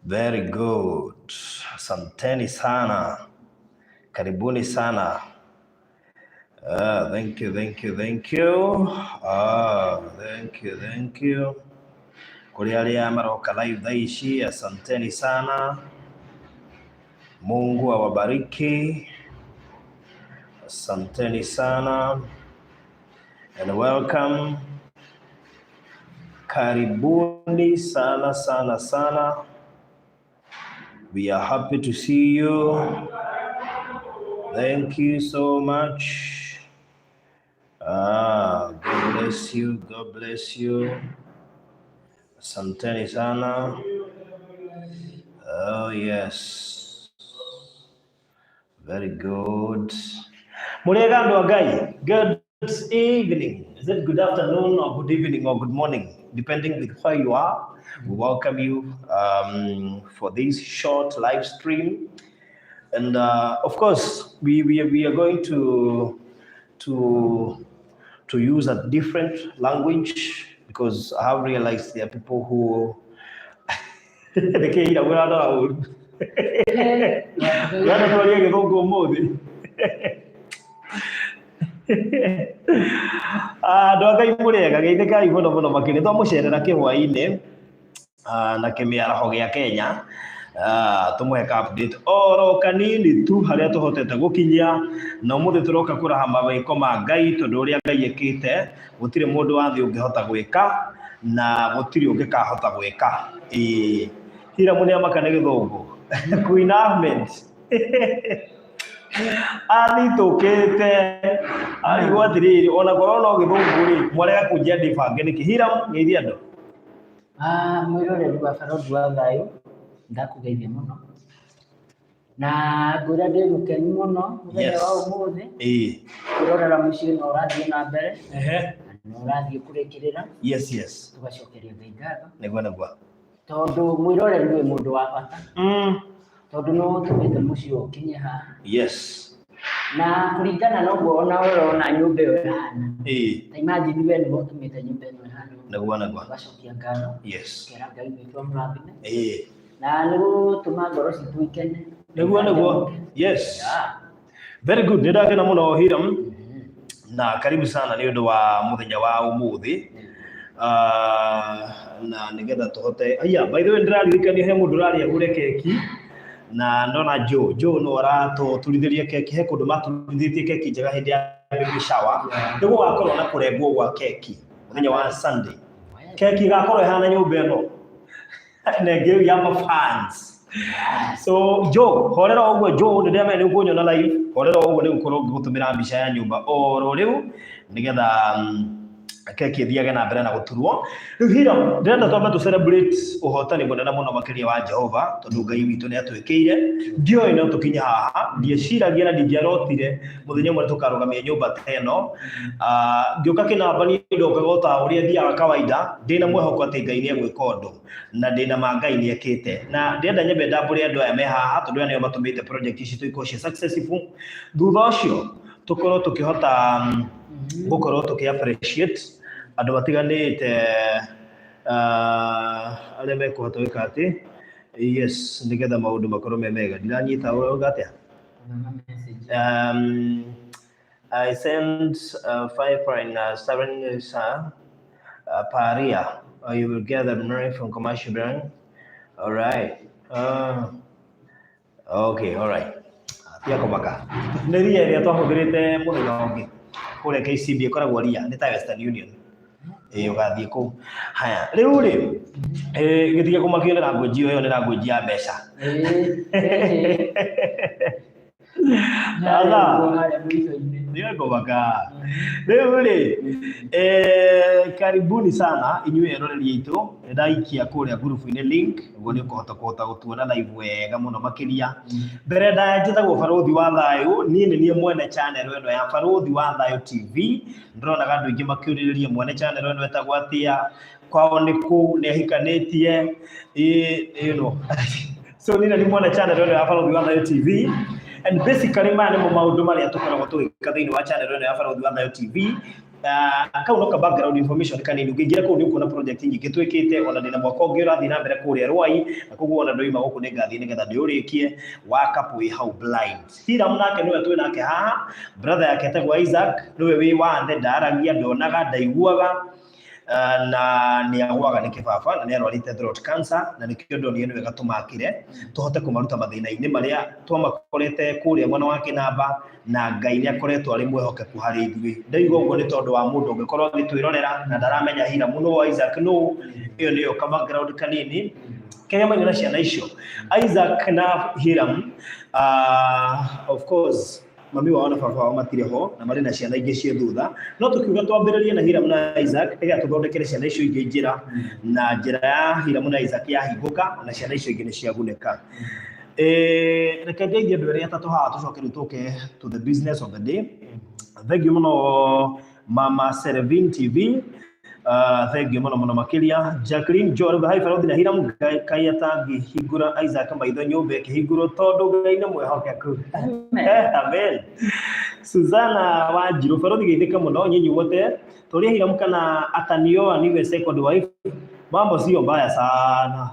Very good. Asanteni sana. Karibuni sana. Ah, thank you, thank you, thank you. Ah, thank you, thank you. Kũrĩ arĩa maroka live thaa ici, asanteni sana. Mungu awabariki. Asanteni sana and welcome. Karibuni sana sana sana. We are happy to see you. Thank you so much. Ah, God bless you. God bless you. Asanteni sana. Oh, yes. Very good. Mũrĩega andũ a Ngai. Good evening. Is it good afternoon or good evening or good morning? Depending with where you are. We welcome you for this short live stream. And of course, we are going to use a different language because I have realized there are people who Nĩkĩ ira ũrarora ũru? Ũrenda twarie gĩthũngũ ũmũthĩ? Ah, andũ a Ngai mũrĩega, geithĩkai mũno mũno makĩria. Twamũcerera kĩhwaĩ-inĩ na kĩmĩaraho gĩa Kenya. Ah, tũmũhe ka update oro kanini tu harĩa tũhotete gũkinyia na ũmũthĩ tũroka kũraha mawĩko ma Ngai tondũ ũrĩa Ngai ekĩte gũtirĩ mũndũ wa thĩ ũngĩhota gwĩka na gũtirĩ ũngĩkahota gwĩka. Ĩĩ Hiramu nĩ amaka nĩ gĩthũngũ. Queen Ahmed athitũkĩte arigwo atĩrĩrĩ, ona korwo no gĩthũngũ rĩ, mwarega kũnjia ndĩbange nĩkĩ? Hiram, geithia andũ. Ah, mwĩroreri wa Barũthi wa Thayũ, ndakũgeithia mũno na ngwĩra ndĩ mũkenu mũno mũthenya wa ũmũthĩ kwĩrorera mũciĩ no ũrathiĩ na mbere na no ũrathiĩ kũrĩkĩrĩra. Tũgacokeria Ngai ngatho. Nĩguo nĩguo. Tondũ mwĩroreri wĩ mũndũ wa bata tondũ nĩ ũtũmĩte mũciĩ ũyũ ũkinye haha. Na kũringana na ũguo ona ũrona nyũmba ĩyo ĩhana, ta imagine we nĩwe ũtũmĩte nyũmba ĩno ĩhana ũguo. Nĩguo nĩguo. Tũgacokia ngatho. Kera Ngai witũ amũrathime. Na nĩ gũtũma ngoro citũ ikene. Nĩguo nĩguo. Yes. Very good. Nĩ ndakena mũno Hiram. Na karibu sana nĩ ũndũ wa mũthenya wa ũmũthĩ. Ah, na nĩgetha tũhote, aya, by the way, ndĩraririkania he mũndũ ũrarĩa agũre keki na ndona Joe Joe no aratũturithĩria keki, he kũndũ maturithĩtie keki njega hĩndĩ ya baby shower. Nĩ gũgakorwo na kũrengwo gwa keki mũthenya wa Sunday. Keki ĩgakorwo ĩhana nyũmba ĩno na ĩngĩ ya mafans. So Joe, horera ũguo. Joe, nĩ ndĩramenya nĩ ũkũnyona live. Horera ũguo, nĩ gũkorwo ngĩgũtũmĩra mbica ya nyũmba oro rĩu nĩgetha keki ĩthiage na mbere na gũturwo. Rĩu Hiram, ndĩrenda twambe tũ celebrate ũhotani mũnene mũno makĩria wa Jehova tondũ Ngai witũ nĩ atwĩkĩire. Ndioĩ no tũkinye haha, ndieciragia na ndingĩarotire mũthenya ũmwe tũkarũgamia nyũmba ta ĩno. Ah, ngĩũka kĩnamba niĩ ndokaga o ta ũrĩa thiaga kawaida ndĩna mwĩhoko atĩ Ngai nĩ egwĩka ũndũ na ndĩna ma Ngai nĩ ekĩte, na ndĩrenda nyambe ndambũre andũ aya me haha tondũ aya nĩo matũmĩte project ici tũikorwo ciĩ successful. Thutha ũcio tũkorwo tũkĩhota gũkorwo tũkĩ appreciate andũ matiganĩte, arĩa mekũhota gwĩka atĩ yes, nĩgetha maũndũ makorwo me mega. Ndiranyita, ũrauga atĩa? I sent 5.7 per year. You will get the money from commercial bank. All right. Okay, all right. Tiga kũmaka. Nĩ ria ĩrĩa twahũthĩrĩte mũthenya ũngĩ kũrĩa KCB, ĩkoragwo ria nĩ ta Western Union. Ĩĩ, ũgathiĩ kũu. Haya, rĩu rĩ, gĩtige kũmakio nĩ language ĩyo, nĩ language ya mbeca. Sasa nĩngũmaka. Rĩu rĩ, karibuni sana inyuĩ eroreri aitũ. Nĩ ndaikia kũrĩa ngurubu-inĩ link ũguo nĩ ũkũhota kũhota gũtuona live wega mũno makĩria. Mbere ndaya, njĩtagwo Barũthi wa Thayũ. Niĩ nĩ niĩ mwene channel ĩno ya Barũthi wa Thayũ TV. Ndĩronaga andũ aingĩ makĩũrĩrĩria mwene channel ĩno etagwo atĩa, kwao nĩ kũ, nĩ ahikanĩtie, So niĩ nĩ mwene channel ĩno ya Barũthi wa Thayũ TV and basically maya nĩmo maũndũ marĩa tũkoragwo tũgĩka thĩinĩ wa channel ĩno ya Barũthi wa Thayũ TV. Kau no ka background information kanini ũngĩingĩra kũu nĩ ũkuona project nyingĩ twĩkĩte, ona ndĩna mwaka ũngĩ ũrathiĩ na mbere kũrĩa Rwai, na koguo ona ndoima gũkũ nĩ ngathiĩ nĩgetha ndĩũrĩkie wa couple wĩ hau blind. Hiram nake nĩwe twĩ nake haha, brother yake etagwo Isaac, nĩwe wĩ wathe, ndaragia, ndonaga, ndaiguaga, na nĩ agwaga nĩ kĩbaba na nĩ arwarĩte throat cancer, na nĩkĩo ndonire nĩ wega tũmakĩre tũhote kũmaruta mathĩna-inĩ marĩa twamakorete kũrĩa mwena wa Kĩnamba, na Ngai nĩ akoretwo arĩ mwĩhokeku harĩ ithuĩ. Ndaigua ũguo nĩ tondũ wa mũndũ ũngĩkorwo agĩtwĩrorera na ndaramenya Hiram nũ, Isaac nũ, ĩyo nĩyo ka background kanini kĩrĩa maina na ciana icio Isaac na Hiram. Of course mami wao na baba wao matirĩ ho na marĩ na ciana ingĩ ciĩ thutha, no tũkiuga twambĩrĩrie na Hiram na Isaac nĩgetha tũthondekere ciana icio ingĩ njĩra, na njĩra ya Hiram na Isaac yahingũka na ciana icio ingĩ nĩ ciagunĩka. Reke ngeithie andũ erĩ atatũ haha tũcoke rĩu tũke to the business of the day. Thank you mũno Mama Serevin TV. Thank you mũno mũno makĩria. Jacqueline Joe hi Barothi na Hiram, Ngai atangĩhingũra Isaac maitho nyũmba ĩkĩhingũrwo tondũ Ngai nĩ mwĩhokeku. Amen. Suzana Wanjiru, Barothi geithĩka mũno nyinyi wote. Tũria Hiram kana atanioa niwe second wife. Mambo sio mbaya sana.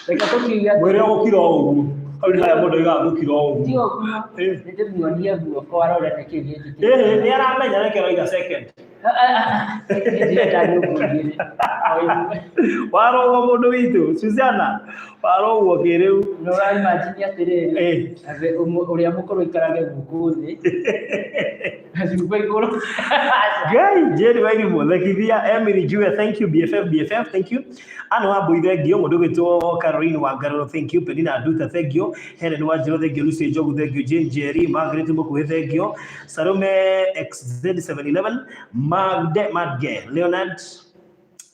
Reke tũkiuge atĩ- Mwĩre gũkira o ũguo. Hau nĩ harĩa mũndũ oigaga gũkira o Ti ũguo. ũguo. Nĩ ndĩmuonie guoko arore nĩkĩ gĩkĩ. Nĩ aramenya nĩkĩo aroiga second. Ndĩrenda nyũngũ igĩrĩ. O ĩmwe. Warogwo mũndũ witũ Suzana, warogwo kĩrĩu. Nĩ ũraimagine atĩrĩrĩ, atĩ ũrĩa mũkũrũ aikarage gũkũ thĩ na cuba igũrũ. Ngai Jerry Wairimu thekithia Emily Jue, thank you. BFF BFF, thank you. Anne Wambui, thank you. Mũndũ ũgwĩtwo Caroline Wangarũrũ, thank you. Penina Nduta, thank you. Helen Wanjiru, thank you. Lucy Njogu, thank you. Jane Jerry Margaret Mũkuhĩ, thank you. Salome XZ711, Magde Madge Leonard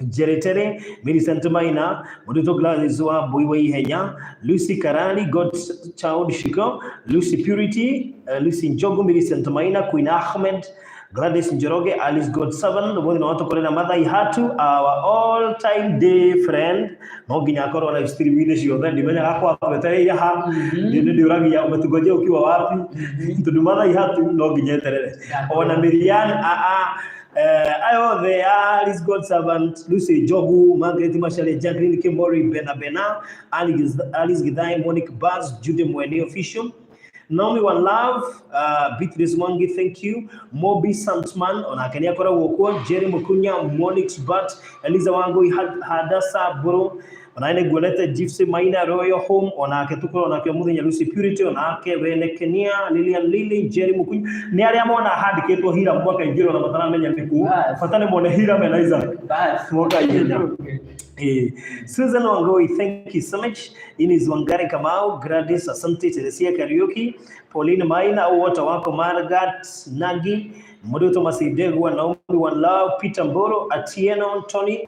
Jeretere, Millicent Maina, Mũndũ Gladys wa Mbui wa Ihenya, Lucy Karali, God Child Shiko, Lucy Purity, Lucy Njogu, Millicent Maina, Queen Ahmed, Gladys Njoroge, Alice God Servant, mũthĩ na watokorera Mathai Hatu, our all time day friend, no nginya akorwo live stream-inĩ ciothe, ndimenyaga kwa twetereire ha, nĩ ndĩũragia umetungojea ukiwa wapi, tondũ Mathai Hatu no nginya eterere. Ona Miriam aya othe Alice God Servant, Lucy Njogu, Margaret Macharia, Jacqueline Kimori, Bena Bena, Alice Githai, Monique Baz, Jude Mwene Official, Naomi One Love, Beatrice Mwangi, thank you. Mobi Santman, onake nĩ akoragwo kuo, Jerry Mukunya, Monix Bat, Eliza Wangui, Hadasa Buru, onaye nĩ nguonete Gypsy Maina, Royal Home, onake tũkorwo nake mũthenya, Lucy Purity, onake Wene Kenia, Lilian Lily, Jerry Mukunya, nĩ arĩa mona handĩkĩtwo Hiram makaingĩrwo na mataramenya nĩ kũ, bata nĩ mone Hiram na Isaac. Basi. Moka ihenya. Susan Wangoi, thank you so much. Ines Wangari Kamau, Gladys Asante, Teresia Kariuki, Pauline Maina, au wote wako Margaret Nagi, Mũndũ Thomas Idegwa, Naomi One Love, Peter Mboro, Atieno Tony,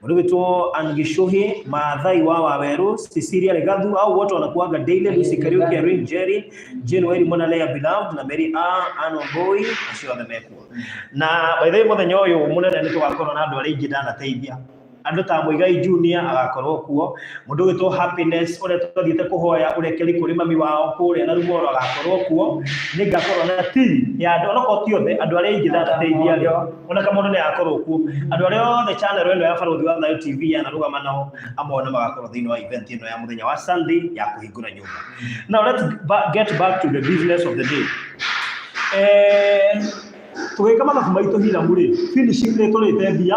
Mũndũ Angishuhi, Maathai wa Waweru, Cecilia Regathu, au wote wanakuaga daily, Lucy Kariuki, Irene Jerry, Jane Weri Mona Lea Beloved, na Mary A, Ann Wambui, acio othe mekuo. Na by the way mũthenya ũyũ mũnene nĩ tũgakorwo na andũ arĩa aingĩ ndanateithia. Andũ ta Muigai Junior agakorwo kuo, mũndũ ũgwĩtwo Happiness ũrĩa twathiĩte kũhoya ũrekeri kũrĩ mami wao kũrĩa na Rumoro agakorwo kuo, nĩ ngakorwo na team ya andũ onokorwo ti othe, andũ arĩa aingĩ ndanateithia rĩ, ona Kamondo nĩ agakorwo kuo, andũ arĩa othe channel ĩno ya Barũthi wa Thayũ TV yanarũgama nao amwe nĩ magakorwo thĩinĩ wa event ĩno ya mũthenya wa Sunday ya kũhingũra nyũmba. Now let's get back to the business of the day. Tũgĩka mathabu maitũ Hiram rĩ, finishing nĩ tũrĩte mbia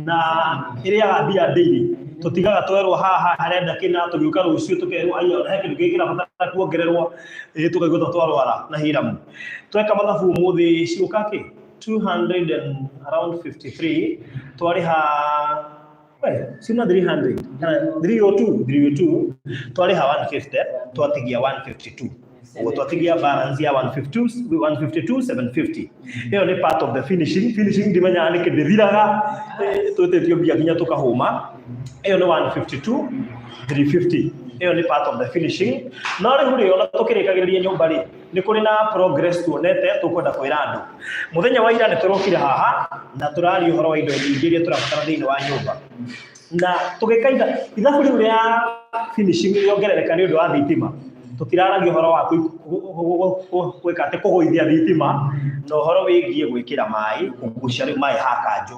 na ĩrĩaga mbia daily, tũtigaga twerwo haha harenda kĩna, tũgĩũka rũciũ tũkerwo aiya ona he kĩndũ kĩngĩ kĩrabatara kuongererwo, tũkaigua ta twarwara na Hiram. Tweka mathabu ũmũthĩ ciũka kĩ 200 and around 53, twarĩha ciuma 300 kana 302 302, twarĩha 150, twatigia 152, ũguo twatigia balance ya 152 152 750. Ĩyo nĩ part of the finishing. Finishing ndimenyaga nĩkĩ ndĩthiraga, twĩtĩtio mbia nginya tũkahũma. Ĩyo nĩ 152 350, ĩyo nĩ part of the finishing. No rĩu rĩ, ona tũkĩrĩkagĩrĩria nyũmba rĩ, nĩ kũrĩ na progress tuonete tũkwenda kwĩra andũ. Mũthenya wa ira nĩ tũrokire haha na tũraria ũhoro wa indo nyingĩ iria tũrabatara thĩinĩ wa nyũmba, na tũgĩka ithabu rĩu rĩa finishing rĩongerereka nĩ ũndũ wa thitima. Tũtiraragia ũhoro wa gwĩka atĩ kũgũithia thitima na ũhoro wĩgiĩ gwĩkĩra maĩ, kũgucia rĩu maĩ ha kanjũ.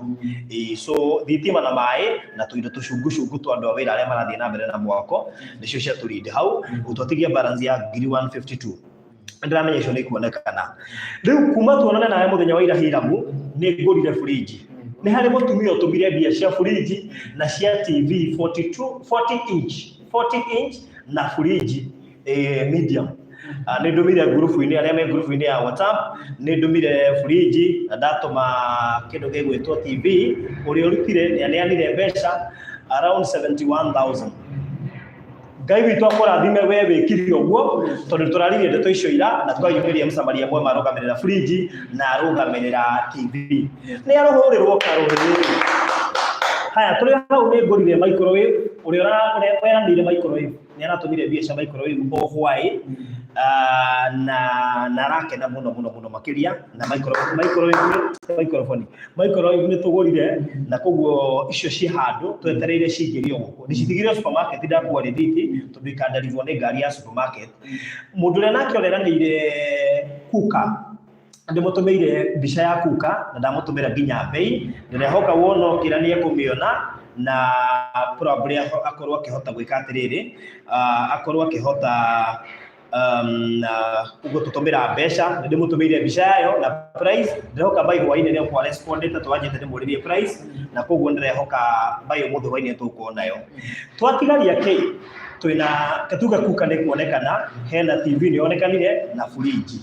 Ĩĩ, so thitima na maĩ na tũindo tũcungucungu twa andũ a wĩra arĩa marathiĩ na mbere na mwako nĩcio ciatũrinde hau. Twatigia balance ya ngiri 152. Ndĩramenya icio nĩ ikuonekana. Rĩu kuma tuonane nawe mũthenya wa ira Hiramu, nĩ ngũrire fridge. Nĩ harĩ mũtumia ũtũmire mbia cia fridge na cia TV 42 40 inch, 40 inch na fridge medium. Nĩ ndũmire ngurubu-inĩ, arĩa me ngurubu-inĩ ya WhatsApp, nĩ ndũmire fridge na ndatũma kĩndũ gĩgwĩtwo TV. Ũrĩa ũrutire nĩ aneanire mbeca around 71,000. Ngai witũ akũrathime we wĩkire ũguo, tondũ tũraririe ndeto icio ira na twayumĩria mũsamaria mwema arũgamĩrĩra fridge na arũgamĩrĩra TV. Nĩ arũhũrĩrwo karũhĩ. Haya, tũrĩ hau nĩ ngũrire microwave. Ũrĩa weranĩire microwave nĩ aratũmire mbia cia microwave o hwaĩ. Na arakena mũno mũno mũno makĩria na microwave microphone microwave nĩ tũgũrire, na koguo icio ciĩ handũ twetereire cingĩrio gũkũ. Ndĩcitigire supermarket, ndakua rĩthiti tondũ ikandarivwo nĩ ngari ya supermarket. Mũndũ ũrĩa nake ũreranĩire kuka, ndĩmũtũmĩire mbica ya kuka na ndamũtũmĩra nginya mbei. Ndĩrehoka wona ũkĩra nĩ ekũmĩona na probably akorwo akĩhota gwĩka atĩrĩrĩ, akorwo akĩhota gũtũtũmĩra mbeca. Nĩ ndĩmũtũmĩire mbica yayo na price. Ndĩrehoka by hwainĩ nĩ akwa respondete, twanjĩte ndĩmũrĩrie price, na koguo ndĩrehoka by ũmũthĩ hwainĩ tũgũkorwo nayo. Twatigaria kĩ twĩna katuga kuka nĩ kuonekana, hena TV nĩ yonekanire na fridge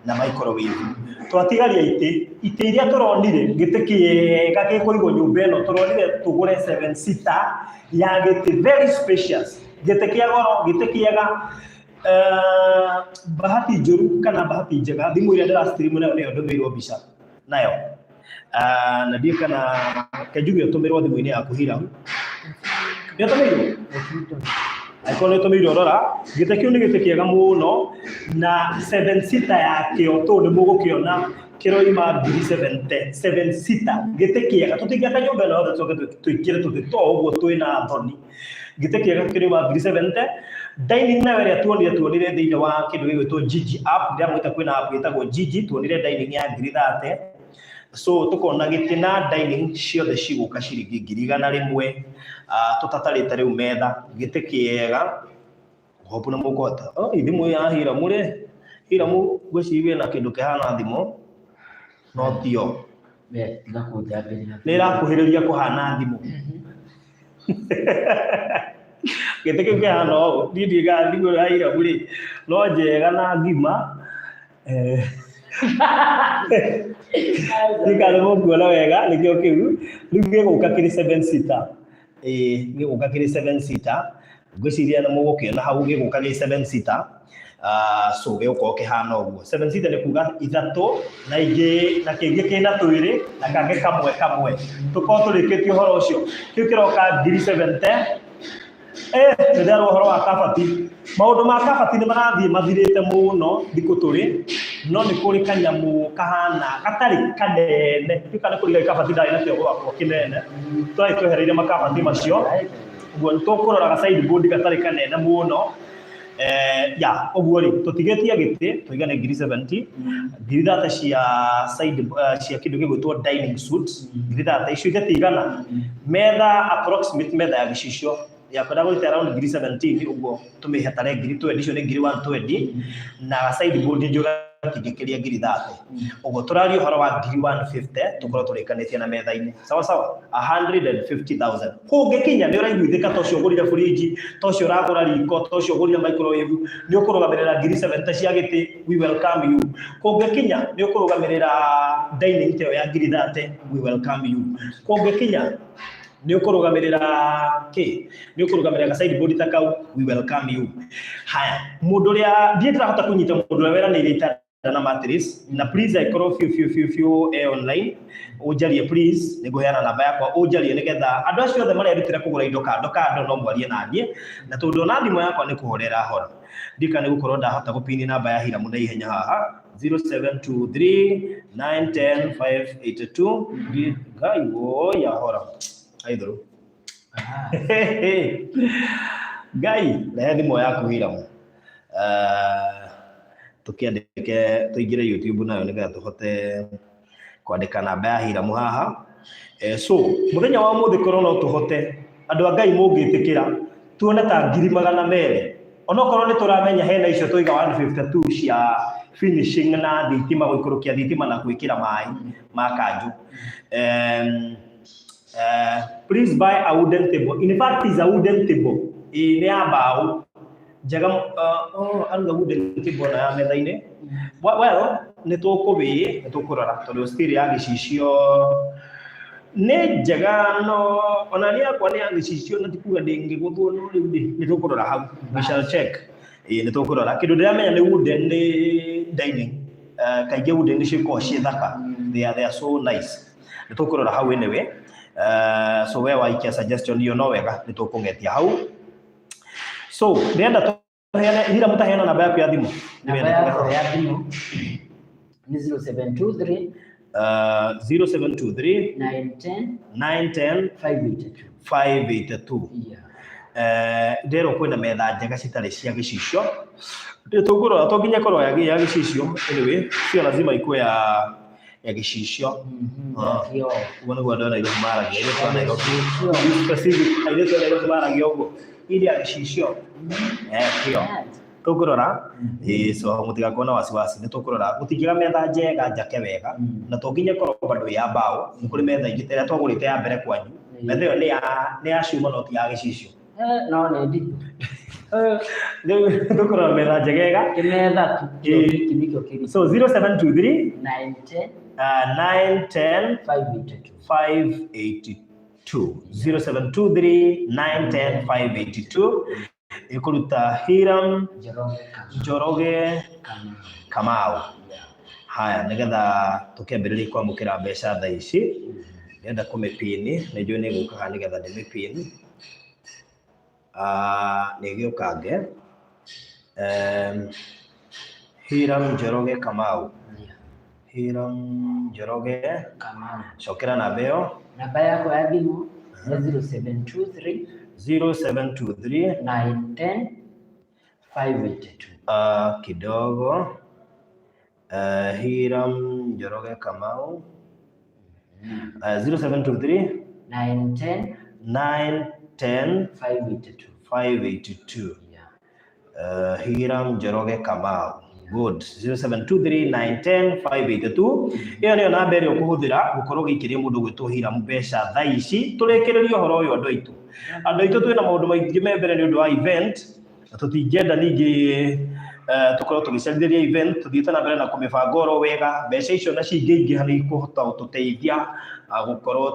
na microwave. Twatigaria itĩ, itĩ iria tũronire, gĩtĩ kĩega gĩkũigwo nyũmba ĩno, tũronire tũgũre 7 seater ya gĩtĩ very spacious, gĩtĩ kĩa goro, gĩtĩ kĩega. Bahati njũru kana bahati njega, thimũ ĩrĩa ndĩra stream nayo nĩyo ndũmĩirwo mbica nayo. Na ndiĩ kana kenjuge ũtũmĩrwo thimũ-inĩ yaku Hiram. Nĩ ũtũmĩirwo? Angĩkorwo nĩ ũtũmĩirwo, rora gĩtĩ kĩu nĩ gĩtĩ kĩega mũno na 7 seater yakĩo tũ nĩ mũgũkĩona kĩroima ngiri 70, 7 seater, gĩtĩ kĩega. Tũtingĩaka nyũmba ĩno yothe tũcoke twĩkĩre tũtĩ to ũguo twĩna thoni. Gĩtĩ kĩega kĩroima ngiri 70. Dining nayo ĩrĩa tuonire thĩinĩ wa kĩndũ gĩgwĩtwo Gigi app, ndĩramwĩta kwĩna app ĩtagwo Gigi, tuonire dining ya ngiri 30. So tukona gĩtĩ na dining ciothe cigũka ciringi ngiri igana rĩmwe. Tũtatarĩte rĩu metha, gĩtĩ kĩega hope na mũkũhota. Oh, thimũ ya Hiramu rĩ, Hiramu ngwĩciria na kĩndũ kĩhana thimũ no tio. We, tiga kũnjambĩrĩra. Nĩ ĩrakuhĩrĩria kũhana thimũ. Gĩtĩ kĩu kĩhana ũũ, niĩ ndiĩkaga thimũ ya Hiramu rĩ, no njega na ngima. Ndikana mũkuona wega nĩkĩo kĩu rĩu gĩgũka kĩrĩ 7 seater. Ĩĩ, gĩgũka kĩrĩ 7 seater, ngwĩciria nĩ mũgũkĩona hau gĩgũka gĩ 7 seater. So gĩgũkorwo kĩhana ũguo. 7 seater nĩ kuga ithatũ na ingĩ na kĩngĩ kĩna twĩrĩ na kangĩ kamwe kamwe. Tũkorwo tũrĩkĩtie ũhoro ũcio. Kĩu kĩroka ngiri 70. Nĩ nderwo ũhoro wa kabati. Maũndũ ma kabati nĩ marathiĩ mathirĩte mũno thikũ tũrĩ, no nĩ kũrĩ kanyamũ kahana gatarĩ kanene. Ndiũĩ kana nĩ kũrĩ kabati ndarĩ nakĩo gwakwa kĩnene. Twarĩ twehereire makabati macio. Ũguo nĩ tũkũrora ga sideboard gatarĩ kanene mũno. Ya, ũguo rĩ, tũtigĩtie gĩtĩ, tũigane ngiri 70, ngiri 30 cia side, cia kĩndũ gĩgwĩtwo dining suite, ngiri 30 icio igatigana. Metha approximate metha ya gĩcicio yakwa ndagũrĩte around ngiri 17, ũguo tũmĩhetare ngiri 20, icio nĩ ngiri 120, na sideboard njũga tingĩkĩria ngiri 30. Ũguo tũraria ũhoro wa ngiri 150 tũkorwo tũrĩkanĩtie na metha-inĩ. Sawa sawa, 150,000. Kũngĩkinya nĩ ũraiguithĩka ta ũcio ũgũrire fridge, ta ũcio ũragũra riko, ta ũcio ũgũrire microwave, nĩ ũkũrũgamĩrĩra ngiri 70 cia gĩtĩ, we welcome you. Kũngĩkinya nĩ ũkũrũgamĩrĩra dining ta ĩyo ya ngiri 30, we welcome you. Kũngĩkinya nĩ ũkũrũgamĩrĩra kĩ? Nĩ ũkũrũgamĩrĩra ga sideboard ta kau, we welcome you. Haya, mũndũ ũrĩa ndiĩ ndĩrahota kũnyita mũndũ ũrĩa weranĩire itanda na mattress, na please aikorwo biũ biũ biũ biũ e online, ũnjarie please, nĩ ngũheana namba yakwa ũnjarie nĩgetha andũ acio othe marerutĩra kũgũra indo kando kando no mwarie na niĩ, na tondũ ona thimũ yakwa nĩ kũhorera hora. Ndika nĩ gũkorwo ndahota gũpini namba ya Hiramu na ihenya haha 0723 910 582. Ngai woi ahora aithũrũ. Ngai, rehe thimũ yaku Hiramu. Tũkĩandĩke tũingĩre YouTube nayo nĩgetha tũhote kwandĩka namba ya Hiramu haha. So mũthenya wa ũmũthĩ korwo no tũhote andũ a Ngai mũngĩtĩkĩra tuone ta 200,000 onokorwo nĩ tũramenya hena icio twaiga 152 cia finishing na thitima gũikũrũkia thitima na gwĩkĩra maĩ ma kanjũ. Please buy a wooden table. In fact, is a wooden table. Ĩ nĩ ya mbaũ njega. Oh, aruga wooden table na ya metha-inĩ. Well, nĩ tũkũwĩ nĩ tũkũrora tondũ still ya gĩcicio nĩ njega no ona niĩ yakwa nĩ ya gĩcicio na ti kuga ndĩngĩgũthwo no rĩu rĩ nĩ tũkũrora hau, we shall check. Ĩĩ nĩ tũkũrora kĩndũ ndĩramenya nĩ wooden nĩ dining. Kaingĩ wooden nĩ cikoragwo ciĩ thaka, they are so nice. Nĩ tũkũrora hau anyway. So we waikia suggestion iyo no wega nĩ tũkũng'etia hau. So ndĩrenda tũheane hira mũtaheana namba yaku ya thimũ. Namba yakwa ya thimũ nĩ 0723 0723 910 910 582. 582. Yeah. Ndĩrerwo kwĩna metha njega citarĩ cia gĩcicio. Nĩ tũkũrora to nginya ĩkorwo ya gĩcicio. Anyway, sio lazima ikuwe ya gĩcicio. Ah. Kĩoo. Ũguo nĩguo andũ a Nairobi maragia, airĩtu a Nairobi. Gĩcicio. Specific, airĩtu a Nairobi maragia ũguo. Hii ya gĩcicio. Kĩo. Tũkũrora. Ĩĩ, so mũtigakorwo na wasiwasi, nĩ tũkũrora. Gũtingĩaga metha njega njake wega na to nginya ĩkorwo bado ya mbaũ. Nĩ kũrĩ metha ingĩ ta ĩrĩa twagũrĩte ya mbere kwanyu. Metha ĩyo nĩ ya cuma no ti ya gĩcicio. No nĩ nditũ. Rĩu tũkũrora metha njegega. Kĩmetha tu. Ĩĩ. Gĩkĩ nĩkĩo kĩritũ. So 0723 910 910 582. 582, 0723 910 582 ĩkũruta Hiram Njoroge Kamau. Njoroge Kamau. Kamau. Yeah. Haya, nĩgetha tũkĩambĩrĩrie kwamũkĩra mbeca thaa ici ndĩrenda kũmĩpini, nĩ njũĩ nĩ ĩgũka haha nĩgetha ndĩmĩpini. Nĩ ĩgĩũkange. Hiram Njoroge Kamau. Yeah. Hiram Njoroge Kamau. Cokera namba ĩyo. Namba yakwa ya thimũ nĩ 0723 0723 910 582. Kidogo. Hiram Njoroge Kamau, 0723 910 910 582. 582. Yeah. Hiram Njoroge Kamau. Good. 0723 910 582 ĩyo nĩyo namba ĩrĩa ũkũhũthĩra gũkorwo ũgĩikĩria mũndũ gwĩtwo Hiram mbeca thaa ici tũrĩkĩrĩrie ũhoro ũyũ. Andũ aitũ twĩna maũndũ maingĩ me mbere nĩ ũndũ wa event na tũtingĩenda ningĩ tũkorwo tũgĩcerithĩria event tũthiĩte na mbere na kũmĩbanga oro wega. Mbeca icio na cingĩingĩha nĩ ikũhota gũtũteithia gũkorwo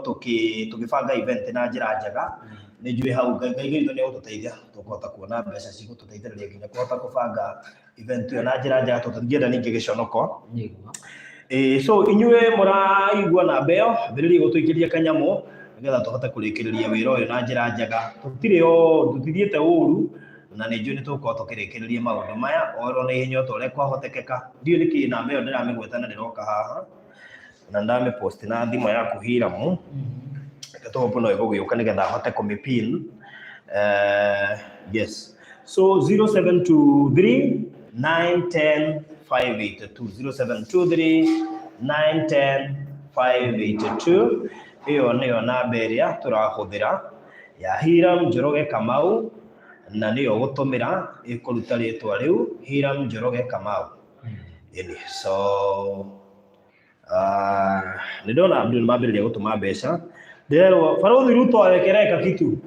tũgĩbanga event na njĩra njega. Nĩ njũĩ hau Ngai witũ nĩ egũtũteithia tũkũhota kuona mbeca cigũtũteithĩrĩria nginya kũhota kũbanga event ĩyo na njĩra njega tondũ tũtingĩenda ningĩ gĩconoko. Nĩguo. Ĩĩ, so inyuĩ mũraigua namba ĩyo ambĩrĩria gũtũikĩria kanyamũ nĩgetha tũhote kũrĩkĩrĩria wĩra ũyũ na njĩra njega. Tũtirĩ o tũtithiĩte ũru na nĩ njũĩ nĩ tũgũkorwo tũkĩrĩkĩrĩria maũndũ maya oro na ihenya o ta ũrĩa kwahotekeka. Ndiũĩ nĩkĩ namba ĩyo ndĩramĩgweta na ndĩroka haha na ndamĩpost na thimũ yaku Hiramu. Reke tũhope no ĩgũgĩũka nĩgetha ahote kũmĩpin. Yes, so 0723 910 582, 0723 910 582 ĩyo nĩyo namba ĩrĩa tũrahũthĩra ya Hiram Njoroge Kamau na nĩyo gũtũmĩra ĩkũruta rĩtwa rĩu Hiram Njoroge Kamau. Ĩni, so nĩ ndona andũ nĩ mambĩrĩria gũtũma mbeca. Ndĩrerwo Barũthi Ruto awekereka kitu.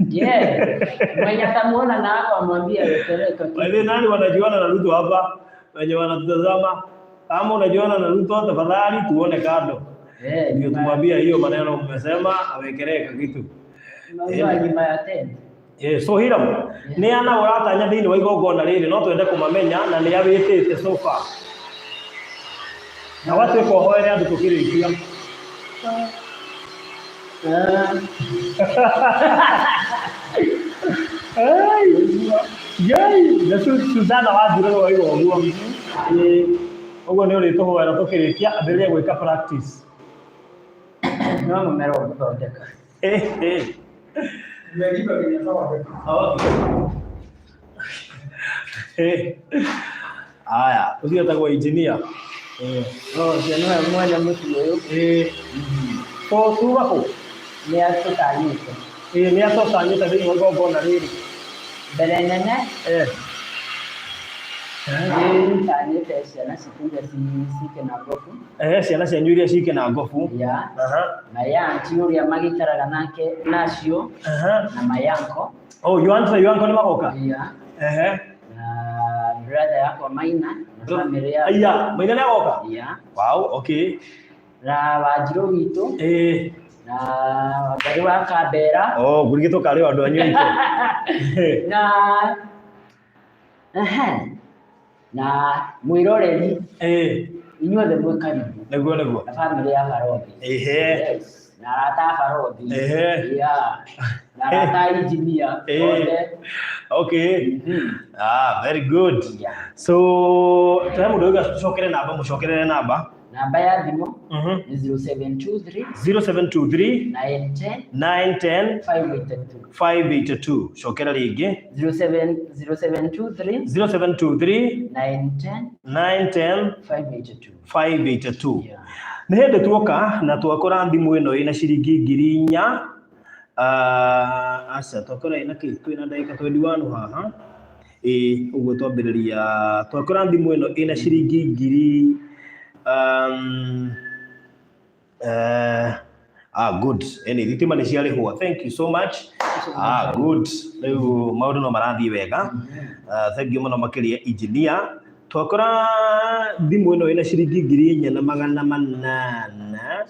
Yeah. Mwenye atamuona na hapo amwambie awekelee By the way, nani wanajuana na Ruto hapa wenye wanatutazama? Kama unajuana na Ruto, tafadhali tuone kando ndio tumwambia hiyo maneno mmesema awekelee kitu. Unajua nyuma ya tent. So Hiram, nĩ ana ũratanya thĩinĩ wa igongona rĩrĩ? No twende kũmamenya na nĩ awĩtĩte so far na watuĩka ũhoere andũ tũkĩrĩkia. Ai, yai, na Susana Wanjiru nĩ waigua ũguo. Ĩĩ, ũguo nĩ ũrĩtũhoera tũkĩrĩkia, ambĩrĩria gwĩka practice. No mũmera ũgũthondeka. Eh. Okay. Aya, ũcio etagwo engineer. Ũcio nĩwe mwene mũciĩ ũyũ. To tuga kũ? Nĩ atũtanyĩte. Ĩĩ, nĩ atũtanyĩte thĩinĩ wa igongona rĩrĩ. Mbere nene nĩ tanyĩte ciana citũ iria ciĩ Kĩnangobu. Ciana cianyu iria ciĩ Kĩnangobu. Yeah. My aunt ũrĩa magĩikaraga nake nacio na my uncle. Oh, your aunt na your uncle nĩ magoka? Yeah. Na brother yakwa Maina na family yake. Aya, Maina nĩ agoka? Yeah. Wow, okay. Na Wanjirũ witũ. Na Wangari wa Kambera. Oh, ngũrigĩtwo karĩ o andũ anyu aitũ. Na na mwĩroreri. Inyuothe mwĩ karibu. Nĩguo, nĩguo. Na family ya Barothi. Yes. Na arata a Barothi. Yeah. Na arata a engineer othe. Okay. Ah, very good. Yeah. So, tũhe mũndũ ũyũ tũcokere namba, mũcokerere namba. Namba ya thimũ nĩ 0723 0723 910 910 582. 582. Cokera rĩngĩ. 0723 0723 910 910 582. 582. Yeah. Nĩ hĩndĩ tuoka na twakora thimũ ĩno ĩna ciringi ngiri inya. Aca, twakora ĩna kĩ? Twĩna ndagĩka 21 haha. Ĩĩ, ũguo twambĩrĩria. Twakora thimũ ĩno ĩna ciringi ngiri, good. Ĩni, thitima nĩ ciarĩhwo. Thank you so much. Good. Rĩu maũndũ no marathiĩ wega. Thank you mũno makĩria engineer. Twakora thimũ ĩno ĩna ciringi ngiri inya na magana manana.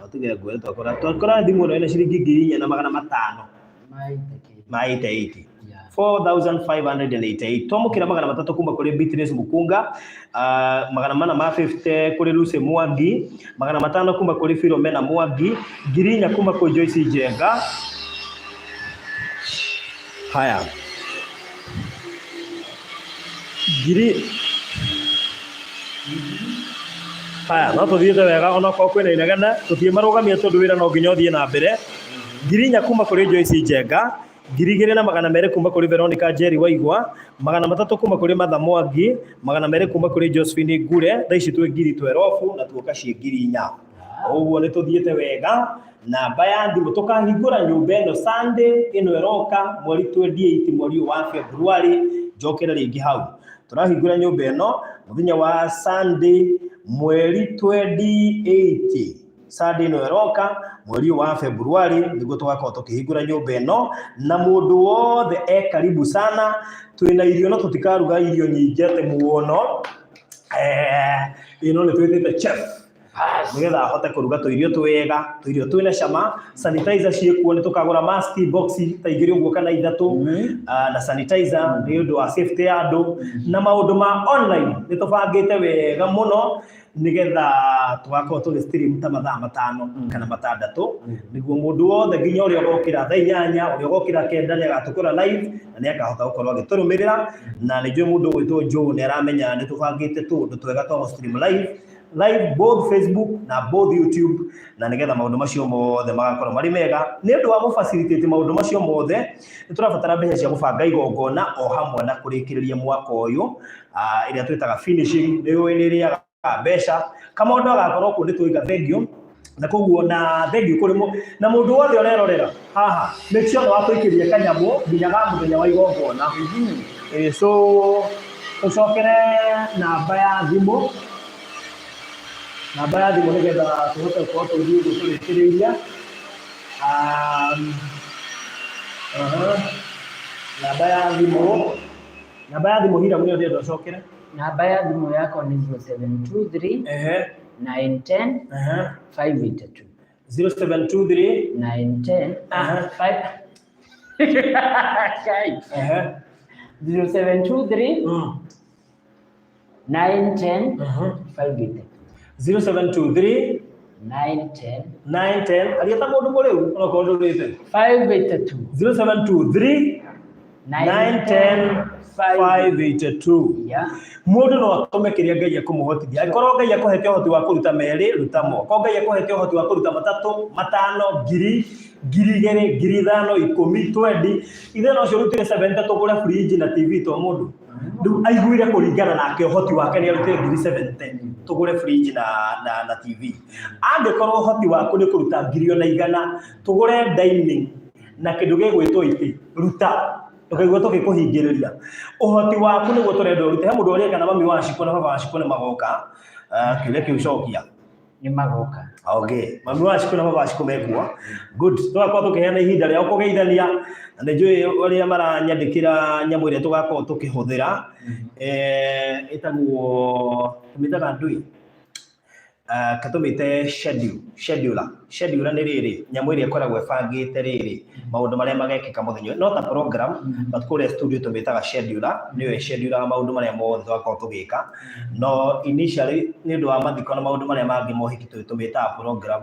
No tuge ngwĩre twakora thimũ ĩno ĩna ciringi ngiri inya na magana matano. Ma 88. 4,588. Twamũkĩra magana matatũ kuma kũrĩ Beatrice Mukunga, magana mana ma 50 kũrĩ Lucy Mwangi, magana matano kuma kũrĩ Philomena Mwangi, ngiri inya kuma kũrĩ Joyce Njenga. Haya. Ngiri. Haya, no tũthiĩte wega onokorwo kwĩna inegene, tũtirĩ marũgamia tondũ wĩra no nginya ũthiĩ na mbere. Ngiri inya kuma kũrĩ Joyce Njenga, ngiri igĩrĩ na magana merĩ kuma kũrĩ Veronica Njeri Waigwa, magana matatũ kuma kũrĩ Martha Mwangi, magana merĩ kuma kũrĩ Josephine Ngure, thaa ici twĩ ngiri twerobu na tuoka ciĩ ngiri inya. Ũguo nĩ tũthiĩte wega. Namba ya thimũ tũkahingũra nyũmba ĩno Sunday ĩno ĩroka mweri 28 mweri ũyũ wa February, njokere rĩngĩ hau. Tũrahingũra nyũmba ĩno mũthenya wa Sunday mweri 28. Sunday ĩno ĩroka mweri ũyũ wa February nĩguo tũgakorwo tũkĩhingũra nyũmba ĩno, na mũndũ wothe e karibu sana. Twĩna irio no tũtikaruga irio nyingĩ atĩ mũno. Ĩno nĩ twĩtĩte chef nĩgetha ahote kũruga tũirio twega, tũirio twĩna cama. Sanitizer ciĩkuo, nĩ tũkagũra mask box ta igĩrĩ ũguo kana ithatũ, na sanitizer nĩ ũndũ wa safety ya andũ, na maũndũ ma online nĩ tũbangĩte wega mũno nĩgetha tũgakorwo tũgĩ stream ta mathaa matano kana matandatũ, nĩguo mũndũ wothe nginya ũrĩa ũgokĩra thaa inyanya, ũrĩa ũgokĩra kenda nĩ agatũkora live na nĩ akahota gũkorwo agĩtũrũmĩrĩra. Na nĩ njũĩ mũndũ ũgwĩtwo Joe nĩ aramenya nĩ tũbangĩte tũũndũ twega twa gũ stream live both Facebook na both YouTube, na nĩgetha maũndũ macio mothe magakorwo marĩ mega. Nĩ ũndũ wa gũ-facilitate maũndũ macio mothe, nĩ tũrabatara mbeca cia gũbanga igongona o hamwe na kũrĩkĩrĩria mwaka ũyũ, ĩrĩa twĩtaga finishing, nĩ ũĩ nĩ ĩrĩaga mbeca. Kamondo agakorwo kũu nĩ tũiga thengiũ, na koguo na thengiũ kũrĩ na mũndũ wothe ũrerorera haha, make sure nĩ watũikĩria kanyamũ nginya ga mũthenya wa igongona. So tũcokere namba ya thimũ. Namba ya thimũ nĩgetha tũhote gũkorwo tũgĩthiĩ ũguo tũrĩkĩrĩirie. Namba ya thimũ. Namba ya thimũ Hiram nĩyo ndĩrenda ũcokere. Namba ya thimũ yakwa nĩ 0723 910 582. 0723 910 5. 0723 910 582. 0723 910 910. Aria ta mũndũ mũrĩu onokorwo ndũrĩte. 582. 0723 910 582. Yeah. Mũndũ no atũme kĩrĩa Ngai ekũmũhotithia. Angĩkorwo Ngai akũhete ũhoti wa kũruta merĩ, ruta mo. Akorwo Ngai akũhete ũhoti wa kũruta matatũ, matano, ngiri, 2,000, 5,000, 10, 20. Ithe no cio rutire 70 tũgũre fridge na TV to mũndũ. Rĩu aiguire kũringana nake ũhoti wake nĩ arutire 70,000 tũgũre fridge na TV. Angĩkorwo ũhoti waku nĩ kũruta 100,000 tũgũre dining na kĩndũ gĩgwĩtwo itĩ, ruta. Ndũkaigua tũgĩkũhingĩrĩria. Ũhoti waku nĩguo tũrenda ũrute. He mũndũ ũrĩa kana mami wa Shiko na baba wa Shiko nĩ magoka. Kĩũria kĩu cokia. Nĩ magoka. Okay. Mami wa Shiko na baba wa Shiko mekuo. Good. Tũgakorwo tũkĩheana ihinda rĩao kũgeithania. Na nĩ njũĩ ũrĩa maranyandĩkĩra nyamũ ĩrĩa tũgakorwo tũkĩhũthĩra. Ĩtagwo tũmĩtaga ndũĩ. Katũmĩte schedule, scheduler. Scheduler nĩ rĩrĩ, nyamũ ĩrĩa ĩkoragwo ĩbangĩte rĩrĩ, maũndũ marĩa magekĩka mũthenya ũyũ. No ta program, but kũrĩa studio tũmĩtaga scheduler, nĩyo ĩschedulaga maũndũ marĩa mothe tũgakorwo tũgĩka. No initially, nĩ ũndũ wa mathiko na maũndũ marĩa mangĩ ma ũhiki tũmĩtaga program.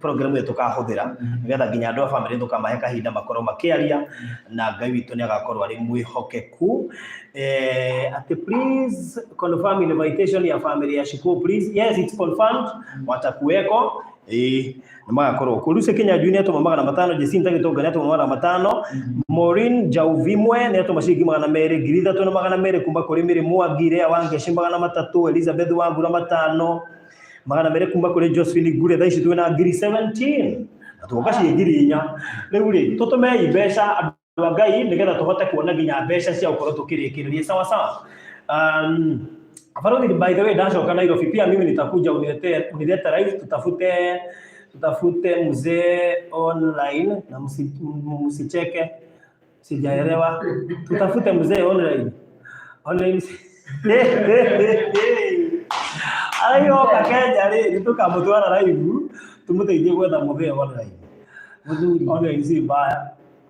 Program ĩyo tũkahũthĩra nĩgetha nginya andũ a family tũkamahe kahinda makorwo makĩaria, na Ngai witũ nĩ agakorwo arĩ mwĩhokeku. Ati please confirm invitation ya family ya Shiko please. Yes, it's confirmed. Watakuweko. Nĩ magakorwo kuo. Lucy Kinyanjui nĩ atũma 500, Jacinta Gĩtonga nĩ atũma 500, Maureen Njauvimwe nĩ atũma ciringi 200, 3,200 kuma kũrĩ Mary Mwangi, Lea Wangeci 300, Elizabeth Wangura 500, 200 kuma kũrĩ Josephine Ngure. Thaa ici twĩna 17,000 na tuoka ciĩ 4,000. Rĩu rĩ, tũtũmei mbeca andũ a Ngai nĩgetha tũhote kuona nginya mbeca cia gũkorwo tũkĩrĩkĩrĩria sawa sawa. Barothi, by the way, ndacoka Nairobi pia mimi nitakuja unilete live, tutafute mzee online na msicheke, sijaelewa. Tutafute mzee online. Online. Arayoka Kenya rĩ, nĩtũkamũtwara live tũmũteithie gwetha mũthee online. Mũthuri. Online si mbaya.